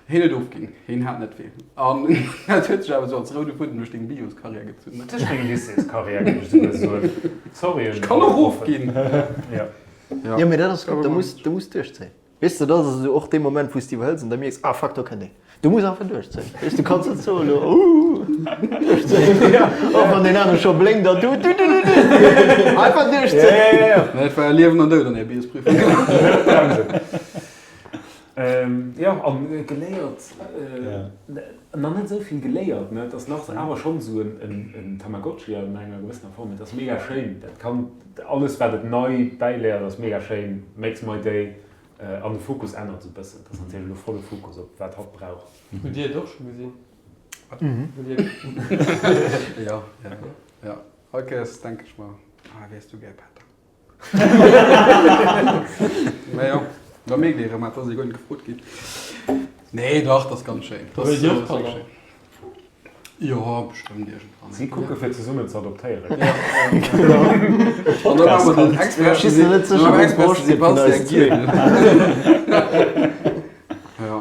Hien huet ofginn, hien hat net vill. An dat huet sech awer esou als roude Fuedem duerch deng Bioskarriär gezunn, ne? Duerch meng Lycéeskarriär, géif ech esouguer soen. Sorry, Ech kann och ofginn. Ja. Jo, mee dat ass gutt, da muss, du muss duerchzéien. Weess de, dat ass esou och dee Moment, wou s de iwwerhëls an da mierks, ah fuck, do kënnt een. Du muss einfach duerchzéien. Weess du kanns net soen elo, ooh, duerchzéien. Och wann deen anere scho blénkt an du, du, du, du, du. Einfach duerchzéien. Nee, et war Liewen an Doud an där Biosprüfung. Net bremsen. Jo, an geléiert, nach net esou vill geléiert, ne? Et ass nach awer schonn esou en Tamagotchi an enger gewëssener Form. Et ass mega schéin, dat Kand, alles wat et nei bäiléiert ass mega schéin, makes my day. An de Fokus ännert esou e bëssen, et ass natierlech elo volle Fokus op wat hatt brauch. Hutt Dir et och scho gesinn? Jo, jo, jo. All Kéiers denke ech mer, ah wéi s du gär Pätter. Mä jo, da mierkt ee erëm, et ass ee guer net gefrot ginn. Nee, dach, dat ass ganz schéin. Dat ass Huet Dir och Kanner? schéin. Jo, bestëmmt iergendwann. Si kucke fir zesummen ze adoptéieren. An da maache mer den Expert Ech si net sécher, wou d'Brosch de steet vun Sebastian eis zwee. Giel. Ja.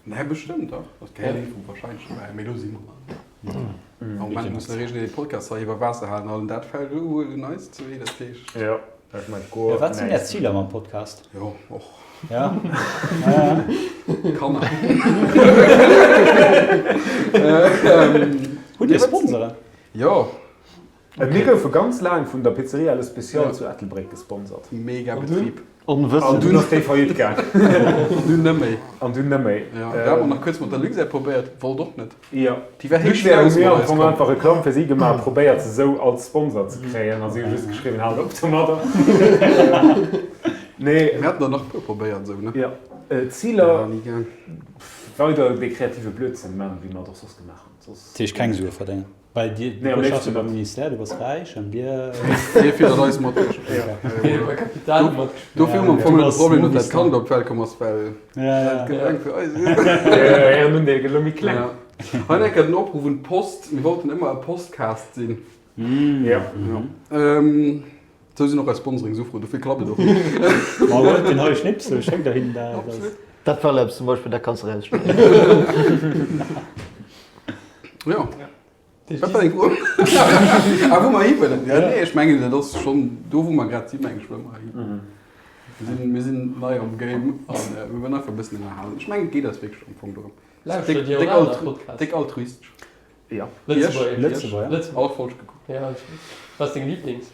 Nee, bestëmmt dach. Dat gehéiert iergendwou warscheinlech dobäi. Mee do si mer nach net. Am Moment muss de René de Podcast hei iwwer Waasser halen an dat fält elo wuel un eis zwee, dat heescht. Jo, dat mécht guer Ja, wat sinn Är näischt. Ziler mam Podcast? Jo, och. Ja. Ja, ja. Kanner. Hutt Dir Sponsoren? Jo. Mir goufe ganz laang vun der Pizzeria Le Special zu Ettelbréck gesponsert. Mega Betrib. An dunn ass déi faillite gaang. An dunn net méi. An dunn net méi. Jo, dat hu mer nach kuerz mat der Luxair probéiert, wollt och net. Jo, Déi war héich Luxair hu aus mir mat am eis Fong komm. einfach Reklamm fir si gemaach, probéiert se esou als Sponsor ze kréien a si hu just geschriwwen, haalt op domadder. Nee. Mir haten der nach e puer probéiert esou, ne? Jo, Ziler, War ni gaang. weider dee kreative Blödsinn maachen, wéi mer et och soss gemaach hunn. Soss. Dat heescht keng Sue verdéngen. Well dir, du schaffs jo beim Ministère, du bass räich an dir. Dir fiddert eis mat. Dofir hu mer am Fong e Problem, datt dat Kand op d'Welt komm ass, well dat gëtt eng fir eis. Ären Undeel gëtt elo méi kleng. Hei nach eng Kéier den Opruff un d'Post, Mir wollten ëmmer e Postcast sinn. Jo. Sou sinn och eis Sponsoringsuffroen, dofir klappt et och. Ma huelt den hei Schnipsel, schéckt der hinnen dat. Absolut. Dat war eppes zum Beispill, dat kanns de rausschneiden. Jo. Wat war deng Fro? Ah, wou mer hi wëllen? Ja, nee, ech mengen, dat ass schonn do, wou mer grad sinn, meng ech, wëlle mer hin. Mir sinn, mir sinn nei am Game an mir wëllen einfach e bëssen ënnerhalen. Ech mengen, et geet eis wierklech am Fong dorëm. Lauschtert Dir och Déck, aner déck Podcasts? déck altruistesch. Ja. Lëtzebuergesch. Lëtzebuerger. Lëtzebuergesch. All Folg gekuckt. Ja, ech wat ass deng Lieblings?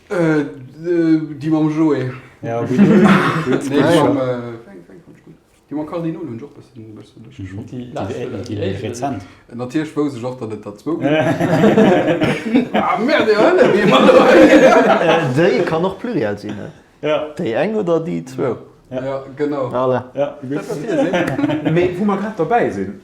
Déi mam Joé. Ja, gutt. Gutt. Nee, déi mam, wéi eng fand ech gutt? Déi mam Kardinol hunn ech och bëssen, bëssen lëschteg fonnt. Déi lescht oder Déi déi éischt? rezent. Natierlech wousst ech och, datt et der zwou ginn. Ah, merde, jo, hëllef mir mat hei! Déi kann och pluriel sinn, ne? Ja. Déi eng oder déi zwou? Ja, genau. Voilà. Ja, Dat wat dir sinn. Mee wou mer grad derbäi sinn,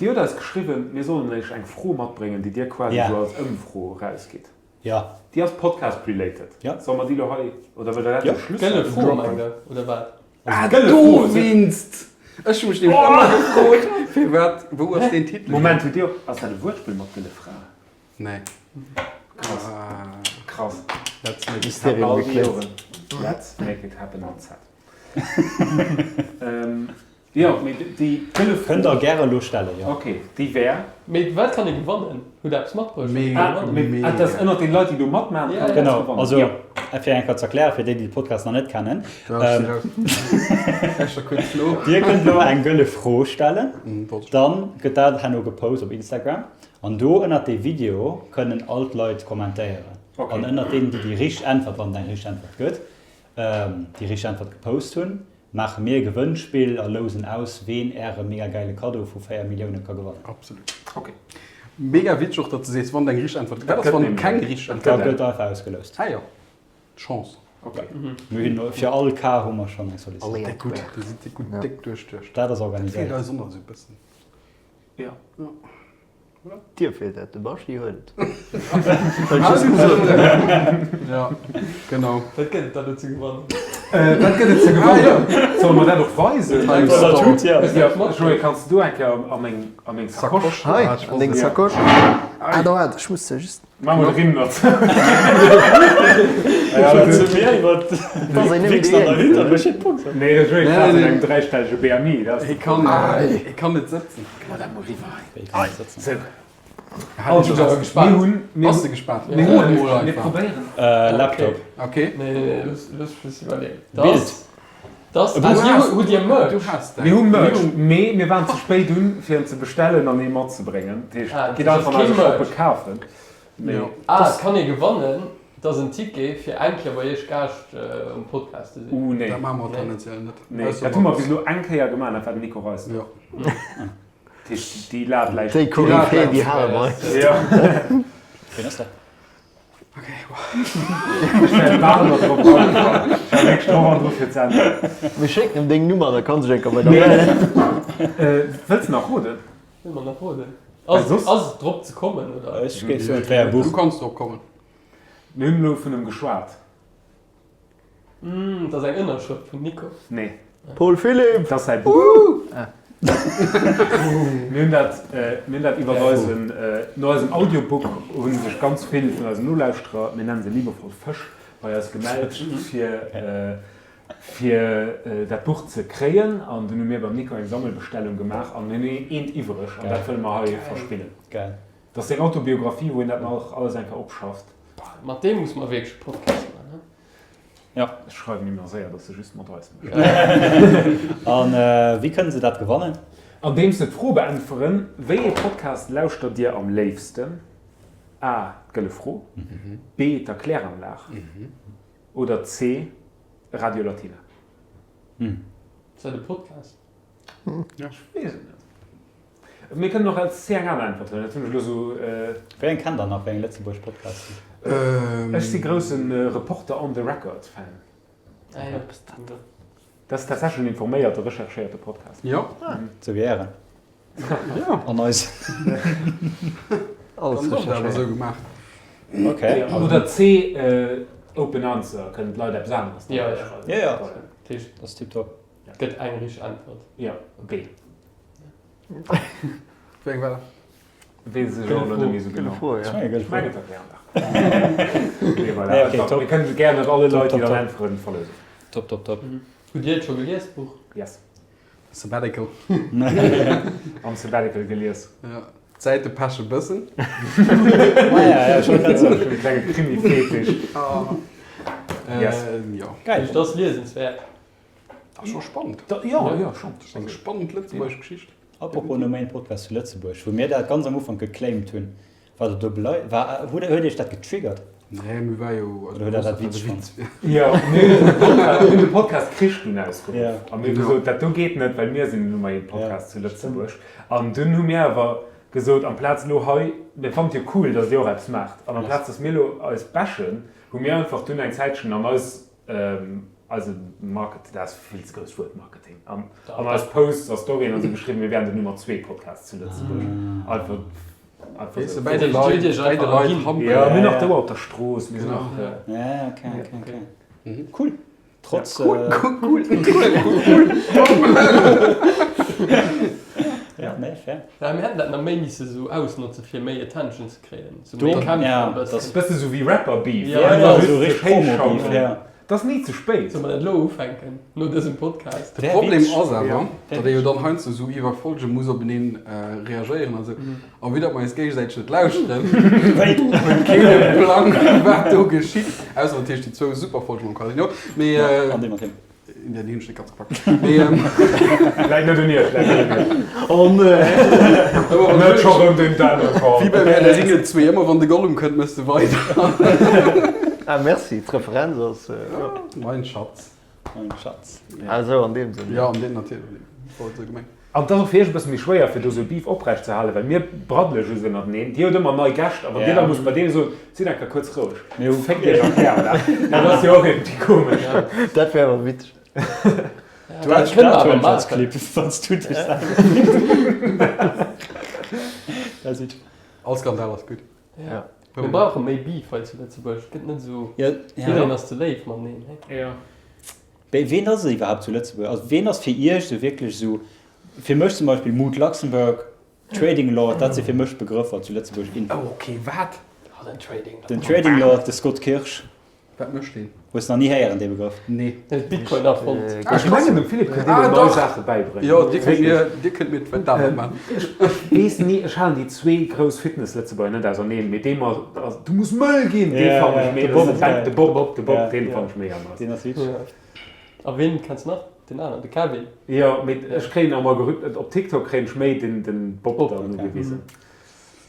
Dir hutt eis geschriwwen, mir sollen Iech eng Fro matbréngen, déi Dir quasi Ja. esou als Ëmfro erausgitt. Ja. Déi ass Podcast-related. Ja. Solle mer déi elo hei, oder wëllt Der dat Ja. um Schluss Gëlle Fro, droppen? mengt Der, oder wat? Ah, dowéinst! Ech hu mech nämlech ëmmer gefrot, firwat, wou ass deen Titel hier? Moment, hutt Dir, ass dat e Wuertspill mat Gëlle Fra? Nee. Krass. Krass. Let's make it Mysterium All déi gekläert. Joren. Let's make it happen mat Z. Jo, mee déi gëlle Fro. Kënnt der gäre elo stellen, jo. Ok, déi wär. Mee wat kann ee gewannen? Hutt der eppes matbruecht? Wat Mega. kann ee gewannen? Mee ah, dat ass ënnert den Leit, déi do matmaachen, kann een eppes Genau, gewannen. also Jo. fir eng Kéier ze erklären, fir déi, déi de Podcast nach net kennen. Da ech si raus. Ech da kuerz no. Dir kënnt elo eng gëlle Fro stellen, Wollt ech. dann gëtt dat herno gepost op Instagram. An do ënnert dee Video kënnen all d'Leit kommentéieren. Okay. An ënnert deenen, déi déi richteg Äntwert, wann et eng richteg Äntwert gëtt, déi richteg Äntwert gepost hunn, maache mir e Gewënnspill a lousen aus, ween äre mega gäile Kaddo vu 4 Millioune ka gewannen. Absolut. Okay. Mega witzeg och, datt de sees, wann et eng richteg Äntwert gëtt. Wat ass, wann et keng richteg Da Äntwert gëtt einfach ausgeloust. Ah jo, Chance. Okay. Mir hunn fir all Cas hu mer schonn eng Solutioun. Déck gutt, do sidd Dir gutt déck duerchduecht. Dat ass Dat feelt organiséiert. eis och nach esou e bëssen. Ja. Dir feelt dat, de Baschi huet et. Ja, genau. Wat gëtt et dann do ze gewannen? Wat gëtt et ze gewannen? Solle mer dat och weisen? Ja. Joé, kanns du eng Kéier a meng, a meng Sacoche? Hei, an deng Sacoche. Ah, do, waart, ech muss se just. Maa mol de Rimm nach zou. Nee, de Joé kraazt un engem dräistellege BMI. Dat ass. Hie kann, hie kann net sëtzen. Gëtt mer dat mol riwwer hei. Hei, sëtzen. Sou. Also, mir hunn. Bass de gespaant? Mir rode mol Mir einfach. probéieren. Laptop. Okay. Nee, nee, nee, looss, looss mech iwwerleeën. Bild. Das, ah, dir hutt Dir Merch? Du has däin. Mir hu Merch, mee mir waren ze spéit un, fir en ze bestellen an ee matzebréngen. Dat heescht, Ah, gitt dat einfach ass an eise kee Shop e Merch. kafen. Mee Ah, et kann ee gewannen. Et ass en Ticket fir eng Kéier bei iech Gaascht um Podcast ze sinn. Uh nee. Dat maache mer tendenziell net. Nee, dat hu mer bis elo eng Kéier gemaach, dat war den Nico Reis. Jo. Dat heescht, déi Lat läit. Déi Koryphäen, déi hale mer eis. Jo. Wien ass dat? Okay, wow. Ech wär bal nach drop eragefall. Ech war wierklech drop an dru fir ze äntweren. Mir schécken em deng Nummer, da kann sech eng Kéier bei der mellen. Wëlls de nach roden? Wëll mer nach roden? Ass ass et drop ze kommen oder? Ech géif soen, et wär e Buch. Du kanns drop kommen. Mir hunn elo vun em geschwat. Et ass eng Ënnerschrëft vum Nico. Nee. Paul Philipp! Et ass säi Buch. Mir hunn dat, mir hunn dat iwwer eisen, no eisem Audiobook hu sech ganz vill vun eisen Nolauschterer, mir nennen se liebevoll Fësch, bei eis gemellt fir fir dat Buch ze kréien an dunn hu mir beim Nico eng Sammelbestellung gemaach an mir hunn eent iwwereg an dat wëlle mer hei verspillen. Geil. Dat ass seng Autobiographie, wou hien dat nach alles eng Kéier opschafft. Mat deem muss mer wierklech e Podcast maachen, ne? Ja. Ech schreiwen him nach séier, dass e just mat eis mécht. An wéi kënnen se dat gewannen? Andeems se d'Fro beäntweren, Wéi ee Podcast lauschtert Dir am léifsten? A, D'Gëlle Fro, B, D'Erkläranlag oder C, Radio Latina. Ass dat e Podcast? Ech weess et net. Mir kënnen och als C eng aner Äntwert huelen. Dat hunn ech elo sou. Wéi eng kennt der nach? Wéi eng Lëtzebuergesch Podcasten? Ech si grousse Reporter on the Record Fan. Ah jo, was dat dann? Dat ass tatsächlech en informéierte, recherchéierte Podcast. Jo. Sou wéi ären. Jo. An eis. Alles Ganz oft awer sou gemaach. Okay. Oder C, Open Answer, kënnen d'Leit eppes aneres Ja, derbäi ja. schreiwen. Ja, ja. Dat heescht, Dat ass tiptop. et gëtt eng richteg Äntwert. Jo, B. Wéi eng war dat? Weess ech och elo net méi sou genau. Gëlle Fro, ja. Ech mengen, gëlle Ech mengen, Fro. et war Kläranlag. Nee, voilà. Nee, okay, top. Mir kënnen gären dat alle Top, Leit, top, déi dann top. äntweren, verlousen. Top, top, top. Hutt Dir et scho gelies, d'Buch? Yes. Sabbatical. Am Sabbatical gelies. Ja. D'Säite peche bëssen. Ah ja, ja, schon grad soen. Schon e klenge Krimi-Fetisch. Yes. Jo. Geil. Dat ass liesenswäert. Ass scho spannend. Jo, jo, schon. Dat ass eng spannend lëtzebuergesch Geschicht. Apropos Nummer 1 Podcast zu Lëtzebuerg, wou mir dat ganz am Ufank geclaimt hunn, War der do belei war huet huet iech dat getriggert? Nee, mir war jo Oder huet der dat witzeg fonnt? Jo, mir hunn de Podcast, mir hunn de Podcast Krich dunn ausgeruff Ja. a mir hu gesot, dat do geet net, well mir sinn den Nummer 1 Podcast zu Lëtzebuerg. An dunn hu mir awer gesot, amplaz elo hei, mir fannen et jo cool, datt dir och eppes maacht, an amplaz datt mir elo eis bashen, hu mir einfach dunn eng Zäitchen an eis, eise Market, dat ass vill ze grousst Wuert, Marketing, an eis Posts a Storyen an esou geschriwwen, mir wären den Nummer 2 Podcast zu Lëtzebuerg. Einfach. Weess de, bäi de Leit, bäi de Leit hampelen. Jo, mir hunn nach d'Ouer op der Strooss, mir sinn nach. Ja, okay, okay, okay. Cool. Trotz. Cool, cool, cool. Ja, nee, fair. Ja, mir hätten dat nach méi misse sou ausnotze fir méi Attention ze kréien. Sou méi Kämpfen Ja, e bëssen. Bësse sou wéi Rapper-Beef. Ja, ja, sou richteg Promo-Beef, ja. 't ass ni ze spéit. Solle mer dat elo ufänken, no dësem Podcast? De Problem ass awer, datt ee jo dann heiansdo esou iwwer Folge muss openeen reagéieren an esou. A vue datt mer eis géigesäiteg net lauschteren, huet keen e Plang, wat do geschitt. Ausser natierlech déi zwou super Folge mam Casino. Mee. An déi mat him. Jo, déi hunn ech net ganz gepackt. Mee. Läit net un iech, läit net un iech. Oh nee. Net scho rëm den Dännefall. Wéi beim Herr der Ringe 2, ëmmer wann de Gollum kënnt, méchs de weider. Ah merci, d'Referenz ass jo. Mein Schatz. Mein Schatz. Ah esou an deem Sënn. Jo, an deem natierlech, war et esou gemengt. An et ass och fir iech e bësse méi schwéier fir do sou Beef oprecht ze halen, well mir braddele just ënnerteneen. Dir hutt ëmmer nei Gäscht a wann dir da musst bei deene soen, sidd eng Kéier kuerz roueg, Mir hu féckt iech am Kär, dat ass jo och iergendwéi komesch. Dat wär awer witzeg. Du hätt dat huelen ech als Clip, wann s du dech selwer Dat ass All Skandal ass gutt. Ja. Mir brauche méi Beef hei zu Lëtzebuerg. Et gëtt net esou, Ja, jiddereen ass ze léif mateneen, he? Jo. Wéi, ween ass et iwwerhaapt zu Lëtzebuerg? Also ween ass fir iech esou wierklech esou, fir mech zum Beispill Mood Luxembourg, Trading Lord, dat si fir mech Begrëffer zu Lëtzebuerg in. Oh, okay, wat? Oh, den Trading Lord. Den Trading Lord, de Scott Kirsch. Wat mécht deen? Hues nach ni héieren dee Begrëff? Nee. Huet Bitcoin erfonnt. Ech mengen dem Philippe kënnt dir elo nei Saache bäibréngen. Jo, dir kënnt mir, dir kënnt mir d'Vendalen man. Ech weess ni, ech halen déi zwee grouss Fitness-Lëtzebuerger net auserneen, mee dee mat Du muss mëll ginn, dee fannen ech méi, de Bob, de Bob, deen fannen ech méi nice. Deen ass witzeg. A ween kenns nach? Den aneren, de Kevin. Jo, mee ech kréien am Algorithmus, op TikTok kréien ech méi den Bob dann ugewisen.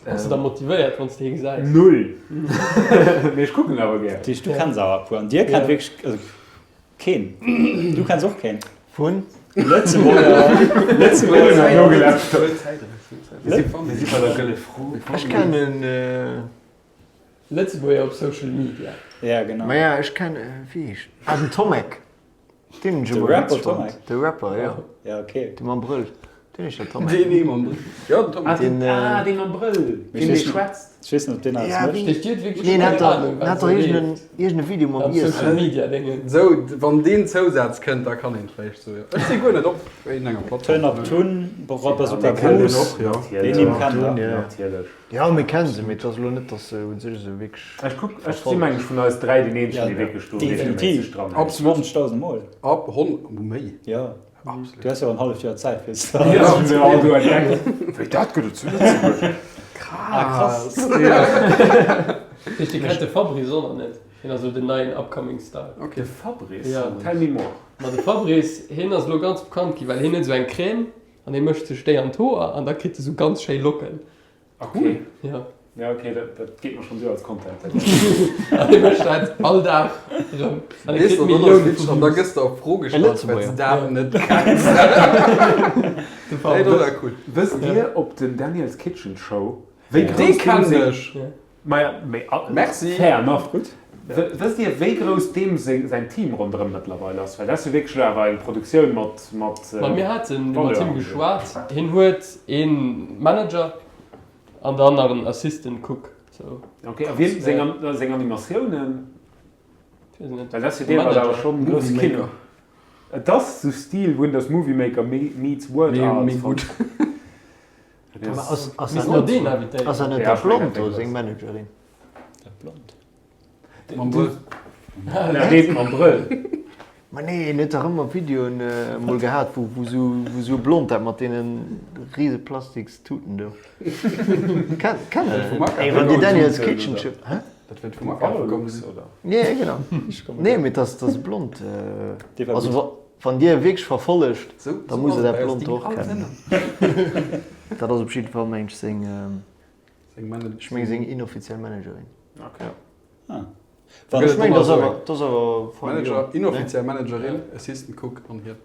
Bass de da motivéiert, wann s de hie gesäis? Null! Mee ech kucken awer gär. Dat heescht, du kenns awer e puer. An dir kennt wierklech, also keen. Du kenns och keen. Vun? Lëtzebuerger. Lëtzebuerger. Nogelauschtert. Mir si bei der Gëlle Fro. Ech kennen. Lëtzebuerger op Social Media. Ja, genau. Maja, ech kennen, wéi heescht, ah, den Tomek. Deen hunn ech De ëmmer Rapper witzeg fonnt. Tomek? De Rapper, jo. Ja, ok. Dee mam Brëll. Deen heescht der Tomek. Deen ee mam Brëll. Jo, den Tomek. Deen, Ah, dee mam Brëll, Mee deen dee ech weess net, schwätzt. ech weess net, ob deen eppes Ja, mécht. wéi? Dir hutt wierklech Nee, en keng hat der, Ahnung, en wat hat esou der iergenden, leeft iergende Video mam am Social Iessen. Media Déngen. Sou, wann deen Zousaz kënnt, da kann een et vläicht soen, jo. Ech si guer net op iergendenger Plattform. Turn Up Tun, Rabazooka Dee kennt een Bruce, och, jo. déi Nimm kennt Tun, der. jo. Natierlech. Jo, mir kennen se, mee et ass elo net, dass se u sech esou wierklech. Ech kuck, ech si meng ech vun eis 3 deen eenzegen dee wierklech do regelméisseg dran hänkt. Absolut. 20.000 Mol. Ab hon, méi. Jo. Absolut. Du has jo en halleft Joer Zäit fir ze. Jo, ech hunn se all do entdeckt. Wéi dat gëtt et zu Lëtzebuerg? Ah krass. Heescht dir kennt de Fabrice och nach net? Hien ass elo den neien upcoming Star. De Fabrice? Ja. Tell me more. Ma de Fabrice, hien ass elo ganz bekannt gi well hien huet esou eng Crème An hie mécht sech déi an d'Hoer an da kritt e sou ganz schéi Locken. Okay. Ja. Ja, okay, dat, dat geet mer schonn duer als Content. An hie mécht dat all Dag erëm. An e Weess kritt de, dann ass Millioune witzeg, vu an da Views. gëss de a Fro gestallt, well s Lëtzebuerger. dat net kenns. De Nee, dat ass cool. Wësst Dir, ob den Daniel's Kitchen Show, wéi Dee grouss deem kennen seng. ech. Maja, mee Merci. Fair enough. Gutt. Wësst Dir, wéi grouss deem säin Team ronderëm mëttlerweil ass? Well dat ass jo wierklech elo awer eng Produktioun mat, mat. Ma mir hate mat Valeur him an esou. geschwat. Hien huet ee Manager an dann nach en Assistant Cook. Sou. Ok, a wien, seng, seng Animatiounen? Ech weess et net. Well dat ass jo De deelweis awer Manager. schonn e grousse Movie Kino. Maker. Et ass sou Stil Windows Movie Maker meets Word Mee, Art. mee gutt. Ass Misst mer deen invitéieren? Ass dat net dat Blond do, seng Managerin? Dat Blond? Mam Brëll. Ja, dee mam Brëll. Ma nee, en huet dach ëmmer Videoen emol gehat, wou wou sou wou sou e Blond dat mat deene rise plastiks Tuten do. Kennt kennt der dat? Ey, wann dir Daniel's Kitchen Show, hä? Dat wäert vum Akafe komm sinn, oder? Ja, genau. Nee, mee dat ass dat ass e Blond. Also wa wann dir wierklech verfollegt, da musst der dat Blond och kennen. Dat ass op jidde Fall meng ech seng. Ech meng seng inoffiziell Managerin. Okay. Ah. Wann ech meng, dat ass dat ass awer fein. Manager, inoffiziell Managerin, Assistant Cook an hien.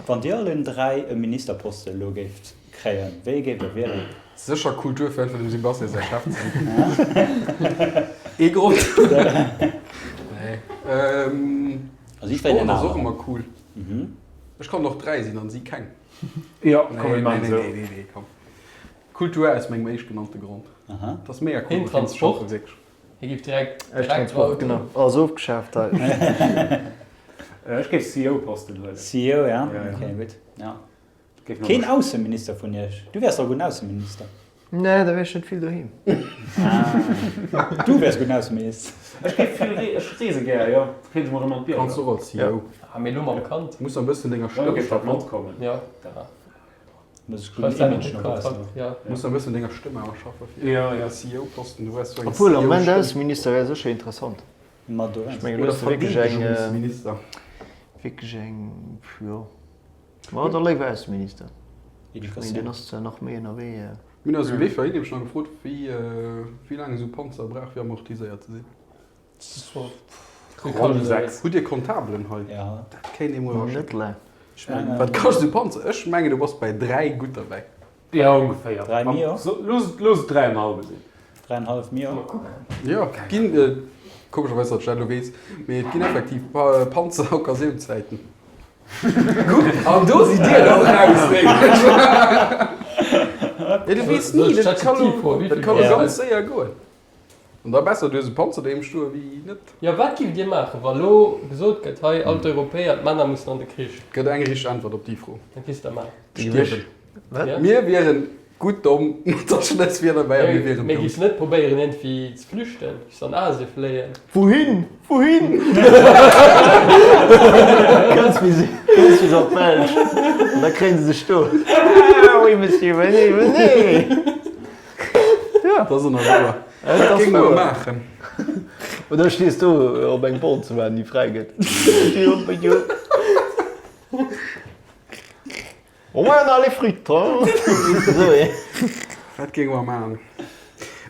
Wann Dir allen 3 e Ministerposten elo géift kréien, wéi ee géift Der wielen? Sécher Kultur fir einfach dem Sebastian säi Chef ze sinn. Ee Grond. Nee. Also ech wéilt Sport en ass och aneren. ëmmer cool. Ech kann och 3 sinn an si keng. Jo, komm mir maachen esou. Nee, nee, nee, komm. Kultur aus mengem éischtgenannte Grond. Aha. Dat ass mega cool. Heen mat him ze Transport. schaffen, wierklech. Hie géif direkt Ech direkt Transport, genau. Ass ofgeschaaft hei. Ech géif CEO-Posten huelen. CEO, ja? Ja, ja. Okay, gutt. Ja. Géif nach Keen mech- Ausseminister vun Iech? Du wäers doch e gudden Ausseminister. Nee, da wär ech net vill doheem. Ah. Du wäers e gudden Ausseminister. Ech géif vill re-, ech reese gär, jo. Kéint ech mol erëm an d'Bierger. Kanns och als CEO. Ah, mee elo mam Kand. Muss e bëssen denger Ja, Stëmm géif dat schaffen. matkommen. Ja. Muss ech gudden Image no baussen hunn. Ja. Muss e bëssen denger Stëmm awer schaffe fir Ja, ja. CEO-Posten. Du hues sou eng Obwuel, am Moment CEO-Stëmm. Ausseminister wär sécher interessant. Ma do Ech mengen, do hues de wierklech eng, Verdeedegungsminister. wierklech eng, jo. Ma da léiwer Ausseminister. Ech mengen, Educatioun. deen ass zwar nach méi ënnerwee. Mir hunn eis um Wee verhin nämlech nach gefrot, wéi, wéi laang esou Panzer brauch fir amortiséiert ze sinn. Ronn 6. Hutt Dir Comptabelen hei? Ja. Dat kéint ee mol Net eraschécken. laang. Ech mengen. Wat kascht esou Panzer? Ech mengen, du bass bei 3 gutt derbäi. Ja, ongeféier. 3 Mio? Looss et, looss et 3,5 sinn. 3,5 Mio. Mal kucken. Jo, ginn, komescherweis, datt ech dat elo weess, mee et ginn effektiv Panzer-Occasiounssäiten. Kuck, an do sidd Dir dann raus, nämlech. Ja, du weess ni, dat kann elo, dat kann elo ganz séier goen. An da besser du hues e Panzer doheem stoe wéi net. Jo, wat giff Dir maachen, wa lo gesot gëtt, hei all d'Europäer, d'Männer mussen an de Krich? Gëtt eng richteg Äntwert op déi Fro. Wat giffs der maachen? Stierwen. Wat? Ja. Mir wieren gutt domm, mat der Schnëss wier derbäi a mir wieren Mee dout. giffs net probéieren iergendwéi ze flüchten? Giffs an Asien fléien? Wouhin? Wouhin? Ganz wéi se, ganz wéi se an d'Belsch. An da kréien se sech do. Ah oui, monsieur, venez, venez! Ja. Dat ass ënner wouer. Dat géing mer maachen. Oder stees do op eng Born ze waarden, déi fräi gëtt. On a les frites, hein? Wat géinge mer maachen?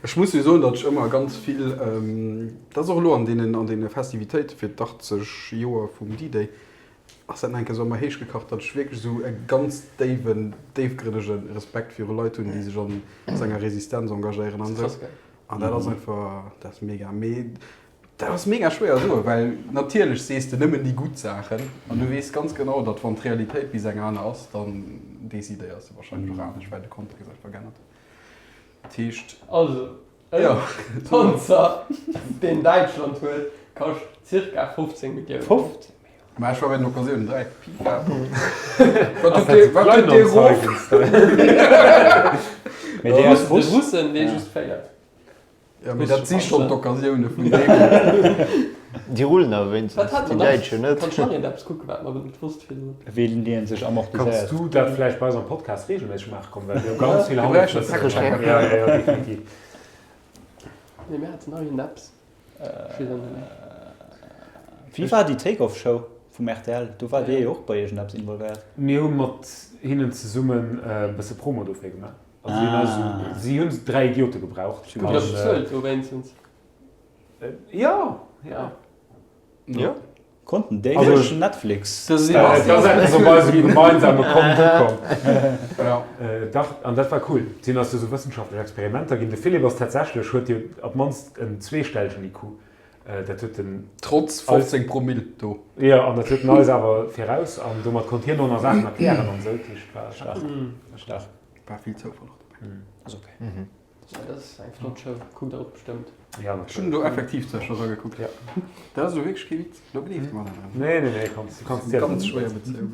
Ech muss jo soen, datt ech ëmmer ganz vill, dat ass och elo an deenen, an deene Festivitéite fir d'80 Joer vum D-Day, ass dat nach eng Kéier esou a mer héich gekacht, datt ech wierklech esou e ganz déiwen, déifgrënnege Respekt viru Leit hunn, déi sech an esou enger Resistenz engagéieren an esou. An dat ass einfach, dat ass mega. Mee dat ass mega schwéier soen, well natierlech sees de nëmmen déi gutt Saachen an du weess ganz genau, datt wann d'Realitéit bis eng aner ass, dann decidéiers de wahrscheinlech och anescht, well de Kontext einfach g'ännert. Dat heescht. Also e Panzer, deen Däitschland huet, kascht zirka 15 Milliounen. 15 Milliounen? Mä ech war bei den Occasiounen 3. Wat huet dee, wat huet dee rof? Mee dee ass De Russen, dee just 4. Jo, mee dat si schonn d'Occasioune vun deemools. Déi rullen awer wéinstens, déi Däitschen net. Kann schon een eppes kucken, wat mer net wosst virdrun. Wéi deen sech amortiséiert. Kanns du dat vläicht bei eis am Podcast regelméisseg maachen kommen, well mir hu ganz vill Mir bräichten e Handelswëssen. Fact-Checker. Ja, ja, ja, definitiv. Nee, mir haten nach een eppes. Ech weess och net méi. Wéi war déi Take-Off-Show vum rtl? Do waart Dir jo och bei iergendeppes involvéiert. Mir hu mat hinnen zesummen e bësse Promo dofir gemaach. Also si hunn eis esou, si hunn 3 Idiote gebraucht. Hutt Dir bezuelt do wéinstens? Jo, jo. Jo. Konnten déi duerch Netflix? Dat ass eppes op eisem gemeinsame Kont ukomm. Dach, an dat war cool. Et sinn eis do sou wëssenschaftlech Experimenter ginn. De Philippe ass tatsächlech, huet jo op d'mannst en zweestellegen IQ. Dat huet en. Trotz 15 Promille do. Jo, an dat huet en eis awer viraus. An domat konnt hien och nach Saachen erklären an esou. Dat heescht, war. Staark, staark. War vill Zoufall och dobäi. Ass ok. Dat ass eng flott Show, kuckt der och bestëmmt. Ja, Ech hunn do effektiv zwar scho ragekuckt. Ja. Dat ass elo wierklech kee Witz, do gleeft mer dat awer. Nee, nee, nee, kanns, du kanns dir. Ganz schwéier Bezéiung.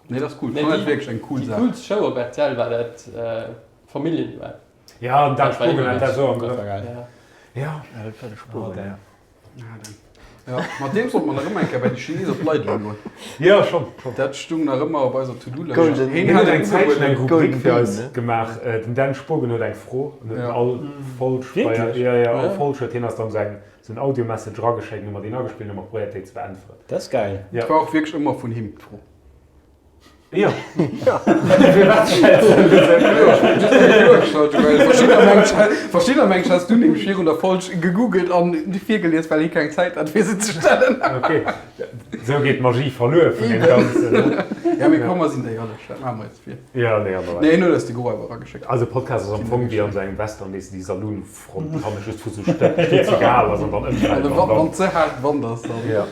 Nee, dat ass cool. Ech fannen dat wierklech eng cool Déi Saach. coolst Show op rtl war dat Familljenduell. Ja, an Dan Spogen hat dat esou am Dat Grëff. war geil. Ja. Ja. Ja, dat war de Spogen, ja. Ja, mat deem sollte mer nach ëmmer eng Kéier bei déi Chinesen op d'Leidelen goen. Jo, schonn, schonn. Dat stung nach ëmmer op eiser To-Do-Lëscht. Golden. Hien huet eng Zäitchen eng Rubrik Golden fir Bean, eis ne? gemaach. Den Dan Spogen huet eng Fro an huet Ja. all Folg bei, Wierklech? jo, jo, all Folg huet hien eis dann esou eng, esou en Audio-Message erageschéckt, hu mer deen agespillt an hu mer probéiert, déi ze beäntweren. Dat ass geil. Ja. Et war och wierklech ëmmer vun him d'Fro. Jo. Firwat stells du Just Verschiddener mengen, ech häss du nämlech virun der Folg gegoogelt an virgelies, well hie keng Zäit hat fir se ze stellen. Ok, esou geet d'Magie verluer vun deem Ganzen. Ja, mee komm, mer sinn der éierlech, dat maache mer eis vir. Ja, nee, awer. Nee, hien huet eis de Gros awer erageschéckt. Eise Podcast ass am Fong wéi an esou engem Western, weess de, déi Saloonfront, déi hanne just vu sou Stëtze gehal ass an dann ëmfält. Wann ze haart Wand ass, dann. Ja.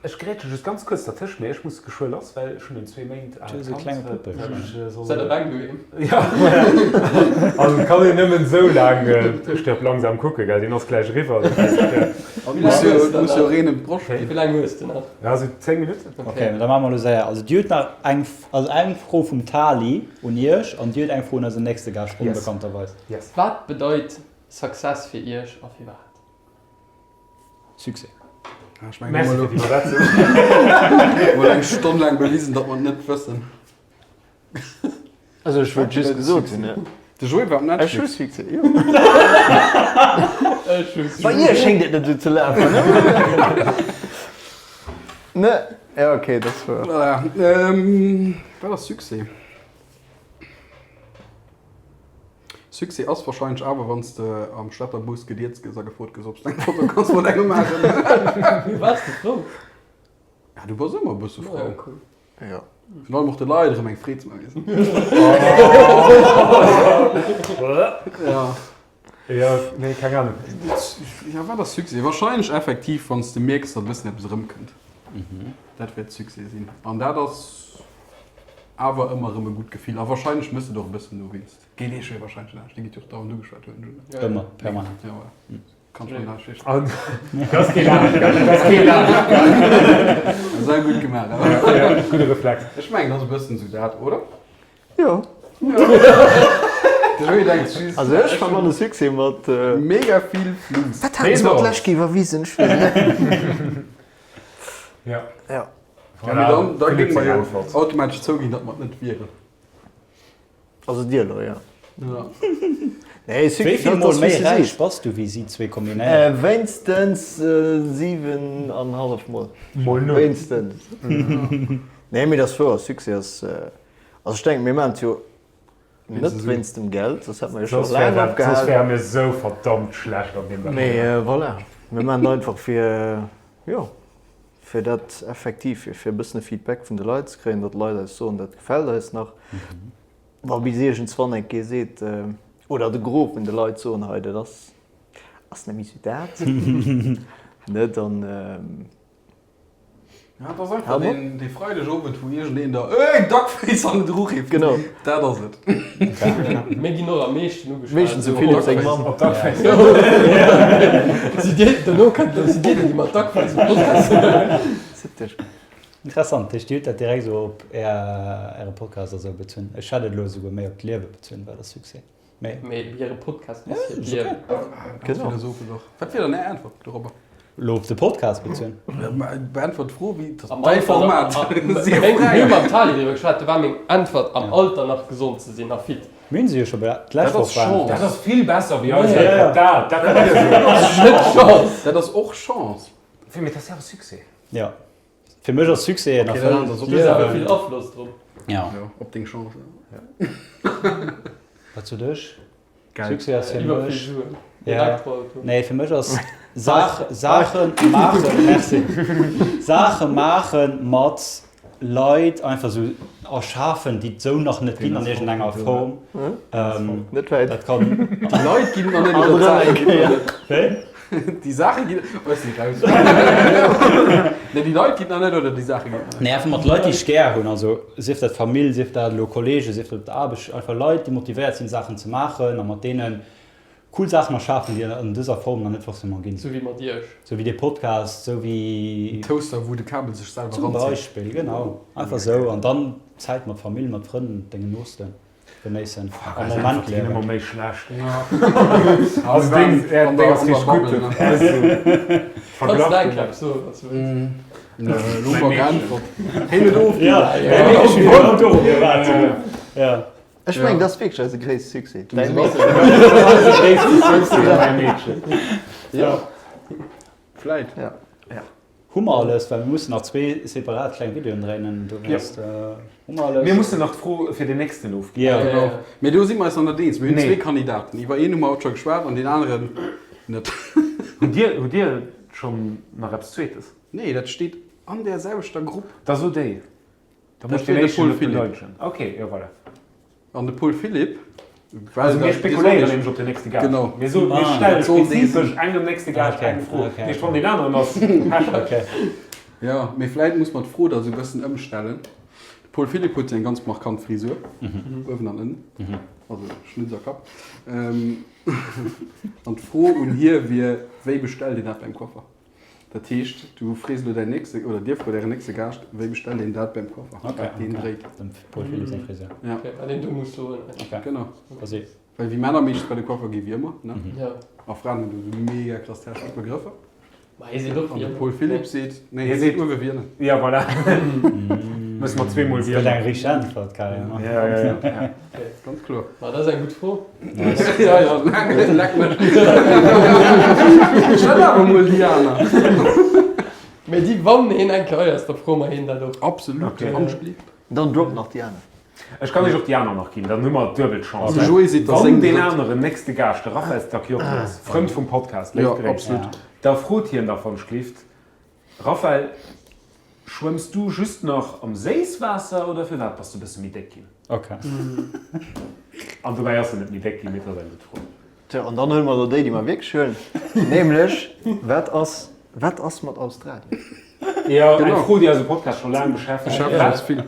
Ech grätsche just ganz kuerz dertëscht, mee ech muss geschwë lass, well ech hunn en zwee Méint aalt Kand, dat ech soll. Säit eleng doheem? Jo, an et kann een nëmmen esou laang Stirb langsam kucken, gell, deen ass gläich eriwwer. An muss jo, muss jo reen ëm d'Broscht ginn. Wéi laang hues de nach? Ja, esou 10 Minutten. Ok, da maache mer elo séier. Also Dir hutt nach eng, also eng Fro vum Tali un Iech an Dir hutt eng Fro un eisen nächste Gaascht, onbekannterweis. Yes. Wat bedeit Success fir Iech a firwat? Succès. Ech mengen, Merci fir d'Iwwersetzung. Mol eng Stonn laang bewisen, datt mer et net wëssen. Also ech wollt just gesot hunn, ne? De Joé war op Ech hu Netflix. Succès, jo. Ech hu Bei Succès. iech schéngt et net esou ze lafen, ne? Ne? Ja, okay, dat ass wouer. Voilà. Ähm, wat ass Succès? Succès ass wahrscheinlech awer wanns de am Stater Bus gedierzt gëss a gefrot gëss obs de eng Foto kanns mat engem maachen. Du waars de frou? Ja du bass ëmmer e bësse frou. Ja, cool. Ja. Virun allem och de Leit erëm eng Freed ze maachen. Ja. Ja, nee, keng Ahnung. Ja wat ass Succès? Wahrscheinlech effektiv wanns de mierks datt e bëssen eppes erëmkënnt. Dat wäert Succès sinn. An dat ass awer ëmmer erëm e gutt Gefill. A wahrscheinlech mëss de et och e bëssen dowéinst. Geet ee schwéi wahrscheinlech laanscht, dee gitt jo och dauernd ugeschwat huet, oder? Ëmmer, permanent. Ja, voilà. Kann schon laanscht heeschen. An dat ass kee laanscht gaangen, dat ass kee laanscht gaangen. Sehr gutt gemaach, awer. Ja, gudde Reflex. Ech mengen, dat ass e bëssen esou dat, oder? Jo. De Joé denkt just. Also ech verbanne Succès mat. Mega vill Fluss. Wat haten se mer d'lescht Kéier iwwerwisen? Ech weess net. Ja. Ja. Ja, mee dann, da géinge mer jo automatesch zouginn, datt mer et net wieren. Also dir elo, jo. Ja. Nee, Succès, Wéi vill dat Mol ass méi wéi s de räich sees. bass du wéi si zwee kombinéiert? Wéinstens 7 an hallef Mol. Mol null. Wéinstens. Nee, mee dat ass wouer, Succès ass, also ech denken, mir maachen et jo. Net wéinst dem Geld, soss hätte mer jo scho laang opgehal. Soss wäre mir sou verdammt schlecht an deem wat mir Mee voilà, mir maachen et einfach fir, jo, fir dat effektiv, fir e bëssen e Feedback vun de Leit ze kréien, datt d'Leit eis soen, dat gefält eis nach. Wa bis iergendswann eng Kéier seet, oder de Gros vun de Leit soen, hei dat ass, ass net méi sou dat, ne, dann. Ja, dat ass einfach deen, dee Freidegowend, wou iergendeen der Ey, Duckface an den Ru rifft. Genau. Dat ass et. Mir ginn och am meeschten ugeschwat. Meeschtens dem Philippe seng Mamm. Op Duckface. Si dir, dono kënnt elo, si dir déi, déi mat Duckface um Podcast sinn. Interessant, dat heescht, Dir hutt dat direkt esou op Är, Äre Podcast a sou bezunn. Ech hätt et elo esouguer méi op d'Liewe bezunn, well dat Succès. Mee hire Podcast ass hiert Liewen. Ganz philosophesch och. Wat wier dann Är Äntwert dorobber? Elo op de Podcast bezunn? Beäntwert d'Fro, wéi et ass däi Format. Mir hu mam Tali driwwer geschwat, do war meng Äntwert, am Alter nach gesond ze sinn a fit. Mir hunn se jo scho d'lescht Woch beäntwert. Dat ass vill besser wéi eis Äntwert. Dat dat ass net Chance. Dat ass och Chance. Mee dat ass jo awer Succès. Jo. Fir mech ass Succès en erfëllt Liewen. Du hues awer vill Afloss drop. Ja. Jo, op deng Chance. Wat sot ech? Geld. Succès ass fir Iwwer vill mech. Suen. Ja. Elektroauto. Nee, fir mech ass Saach, Saache maachen, merci. Saache maache mat Leit einfach esou erschafen, déi et esou nach net ginn an iergendenger Form. Net wäit. Dat kann. Déi Leit ginn et nach net oder d'Saache ginn et nach net? Wéi? Déi Saache ginn, oh ech sinn raus. Nee, déi Leit ginn nach net oder déi Saache ginn nach net? Nee, einfach mat Leit, déi ech gär hunn. Also sief dat Famill, sief dat elo Kollegen, sief dat op der Aarbecht, einfach Leit, déi motivéiert sinn, Saachen ze maachen a mat deene cool Saachen erschafen, déi et an dëser Form nach net forcément ginn. Sou wéi mat iech. Sou wéi dee Podcast, sou wéi. En Toaster, wou de Kabel sech selwer Zum eranzitt. Beispill, genau. Einfach sou. An dann Zäit mat Famill, mat Frënn, dengen Noosten. Genéissen am Moment liewen. Ëmmer méi schlecht. Also deng, deng ass richteg gutt. Kanns däin Klapp soen, wann s du wëlls. Elo hu mer geäntwert. Heen huet ofginn. Ja. Ech mengen, dat ass wierklech eise gréisste Succès. Däi Meedchen. Eise gréisste Succès, däi Meedchen. Jo, vläit. Ja. Hu mer alles? Well mir mussen nach zwee separat kleng Videoen dréinen, dowéinst hu mer alles. Mir mussen nach d'Fro fir den nächsten ofginn. Jo. Genau. Mee do si mer eis nach net eens. Mir hunn Nee. zwee Kandidaten. Iwwer een hu mer haut scho geschwat an deen aneren net. Hutt Dir, hutt Dir schonn nach eppes Zweetes? Nee, dat steet an där selwechter Grupp. Da so déi. Da Dat muss den wier de éischten Paul net Philipp. beleidegen. Ok, jo voilà. An de Paul Philipp, well Also mir dat spekuléieren besonnesch. nämlech op den nächste Gaascht. Genau. Mir soen, mir Ah. stellen Dat soll dee spezifesch sinn. engem nächste Gaascht Okay, eng Fro. okay. Heescht, wann deen aneren ass, Pech. Okay. Jo, mee vläit muss mer d'Fro da sou e bëssen ëmstellen. De Paul Philipp huet jo eng ganz markant Frisur, uewen an ënnen, also Schnutz a Kapp. An d'Fro un hie wier, Wéi bestellt een dat beim Coiffer? Dat heescht, du frees elo däin nächste, oder dir frot ären nächste Gaascht, wéi bestellt een dat beim Coiffer, Okay, wat deen okay. dréit. Dem Paul Philipp seng Frisur. Ja. Okay, wat een do muss soen. Okay. Genau. Vas-y. Well wéi Männer meeschtens bei de Coiffer gi wéi ëmmer, ne? Ja. A Fraen hunn do esou mega krass technesch Begrëffer. Ma hie seet och An de wéi ëmmer. Paul Philipp seet, nee, hie seet uewe wielen. Ja, voilà. Musse mer zweemol Gëtt wielen. eng richteg Äntwert, carrément. Ja, ja, ja. Okay. Ganz kloer. Ma dat ass eng gutt Fro. Ja, ja, leck mech. Stell awer mol déi aner. Mee déi, wann een eng Kéier hei ass, da froe mer hien dat och. Absolut, Okay. wann ech blieb. Dann drop nach déi aner. Ech kann iech och déi aner nach ginn, dann hu mer d'duebel Chance. De Joé seet, dass Wann seng deen drëtt. aneren nächste Gaascht de Raphael Stacchiotti ass, Frënd vum Podcast, léif Ja, Gréiss, absolut. da frot hien da wann ech glift, Raphael, Schwëmms du just nach am Séisswaasser oder firwat bass du bësse méi déck ginn? Ok. An dobäi ass en net méi déck ginn, mee et ass eng gutt Fro. Tjo, an dann huele mer elo déi, déi mer wierklech huelen, nämlech, Wat ass, wat ass mat Australien? Jo, eng Genau. Fro, déi eise Podcast scho laang beschäftegt. Beschäftegt Wat, eis vill.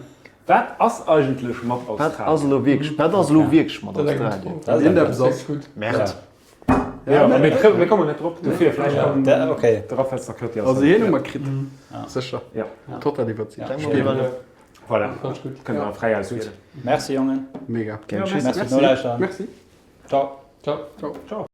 wat ass eigentlech mat Wat ass Australien? elo wierklech, wat ass elo wierklech mat Dat ass eng gutt Australien? Fro. Dat ass eng Iergendeppes gutt. ass. Gutt. Merde. Ja, mee mir kommen net drop, dofir vläicht kann Okay. de Raphael Stacchiotti eis Also dat hien hu erklären. mer kritt, sécher. Ja. Total iwwerzeegt. Ja. Spieren. Voilà, Fand ech gutt. kënnt der fräi auswielen. Merci Jongen. Mega. Gern Merci fir d'Nolauschteren. Merci. Ciao. Ciao. Ciao. Ciao.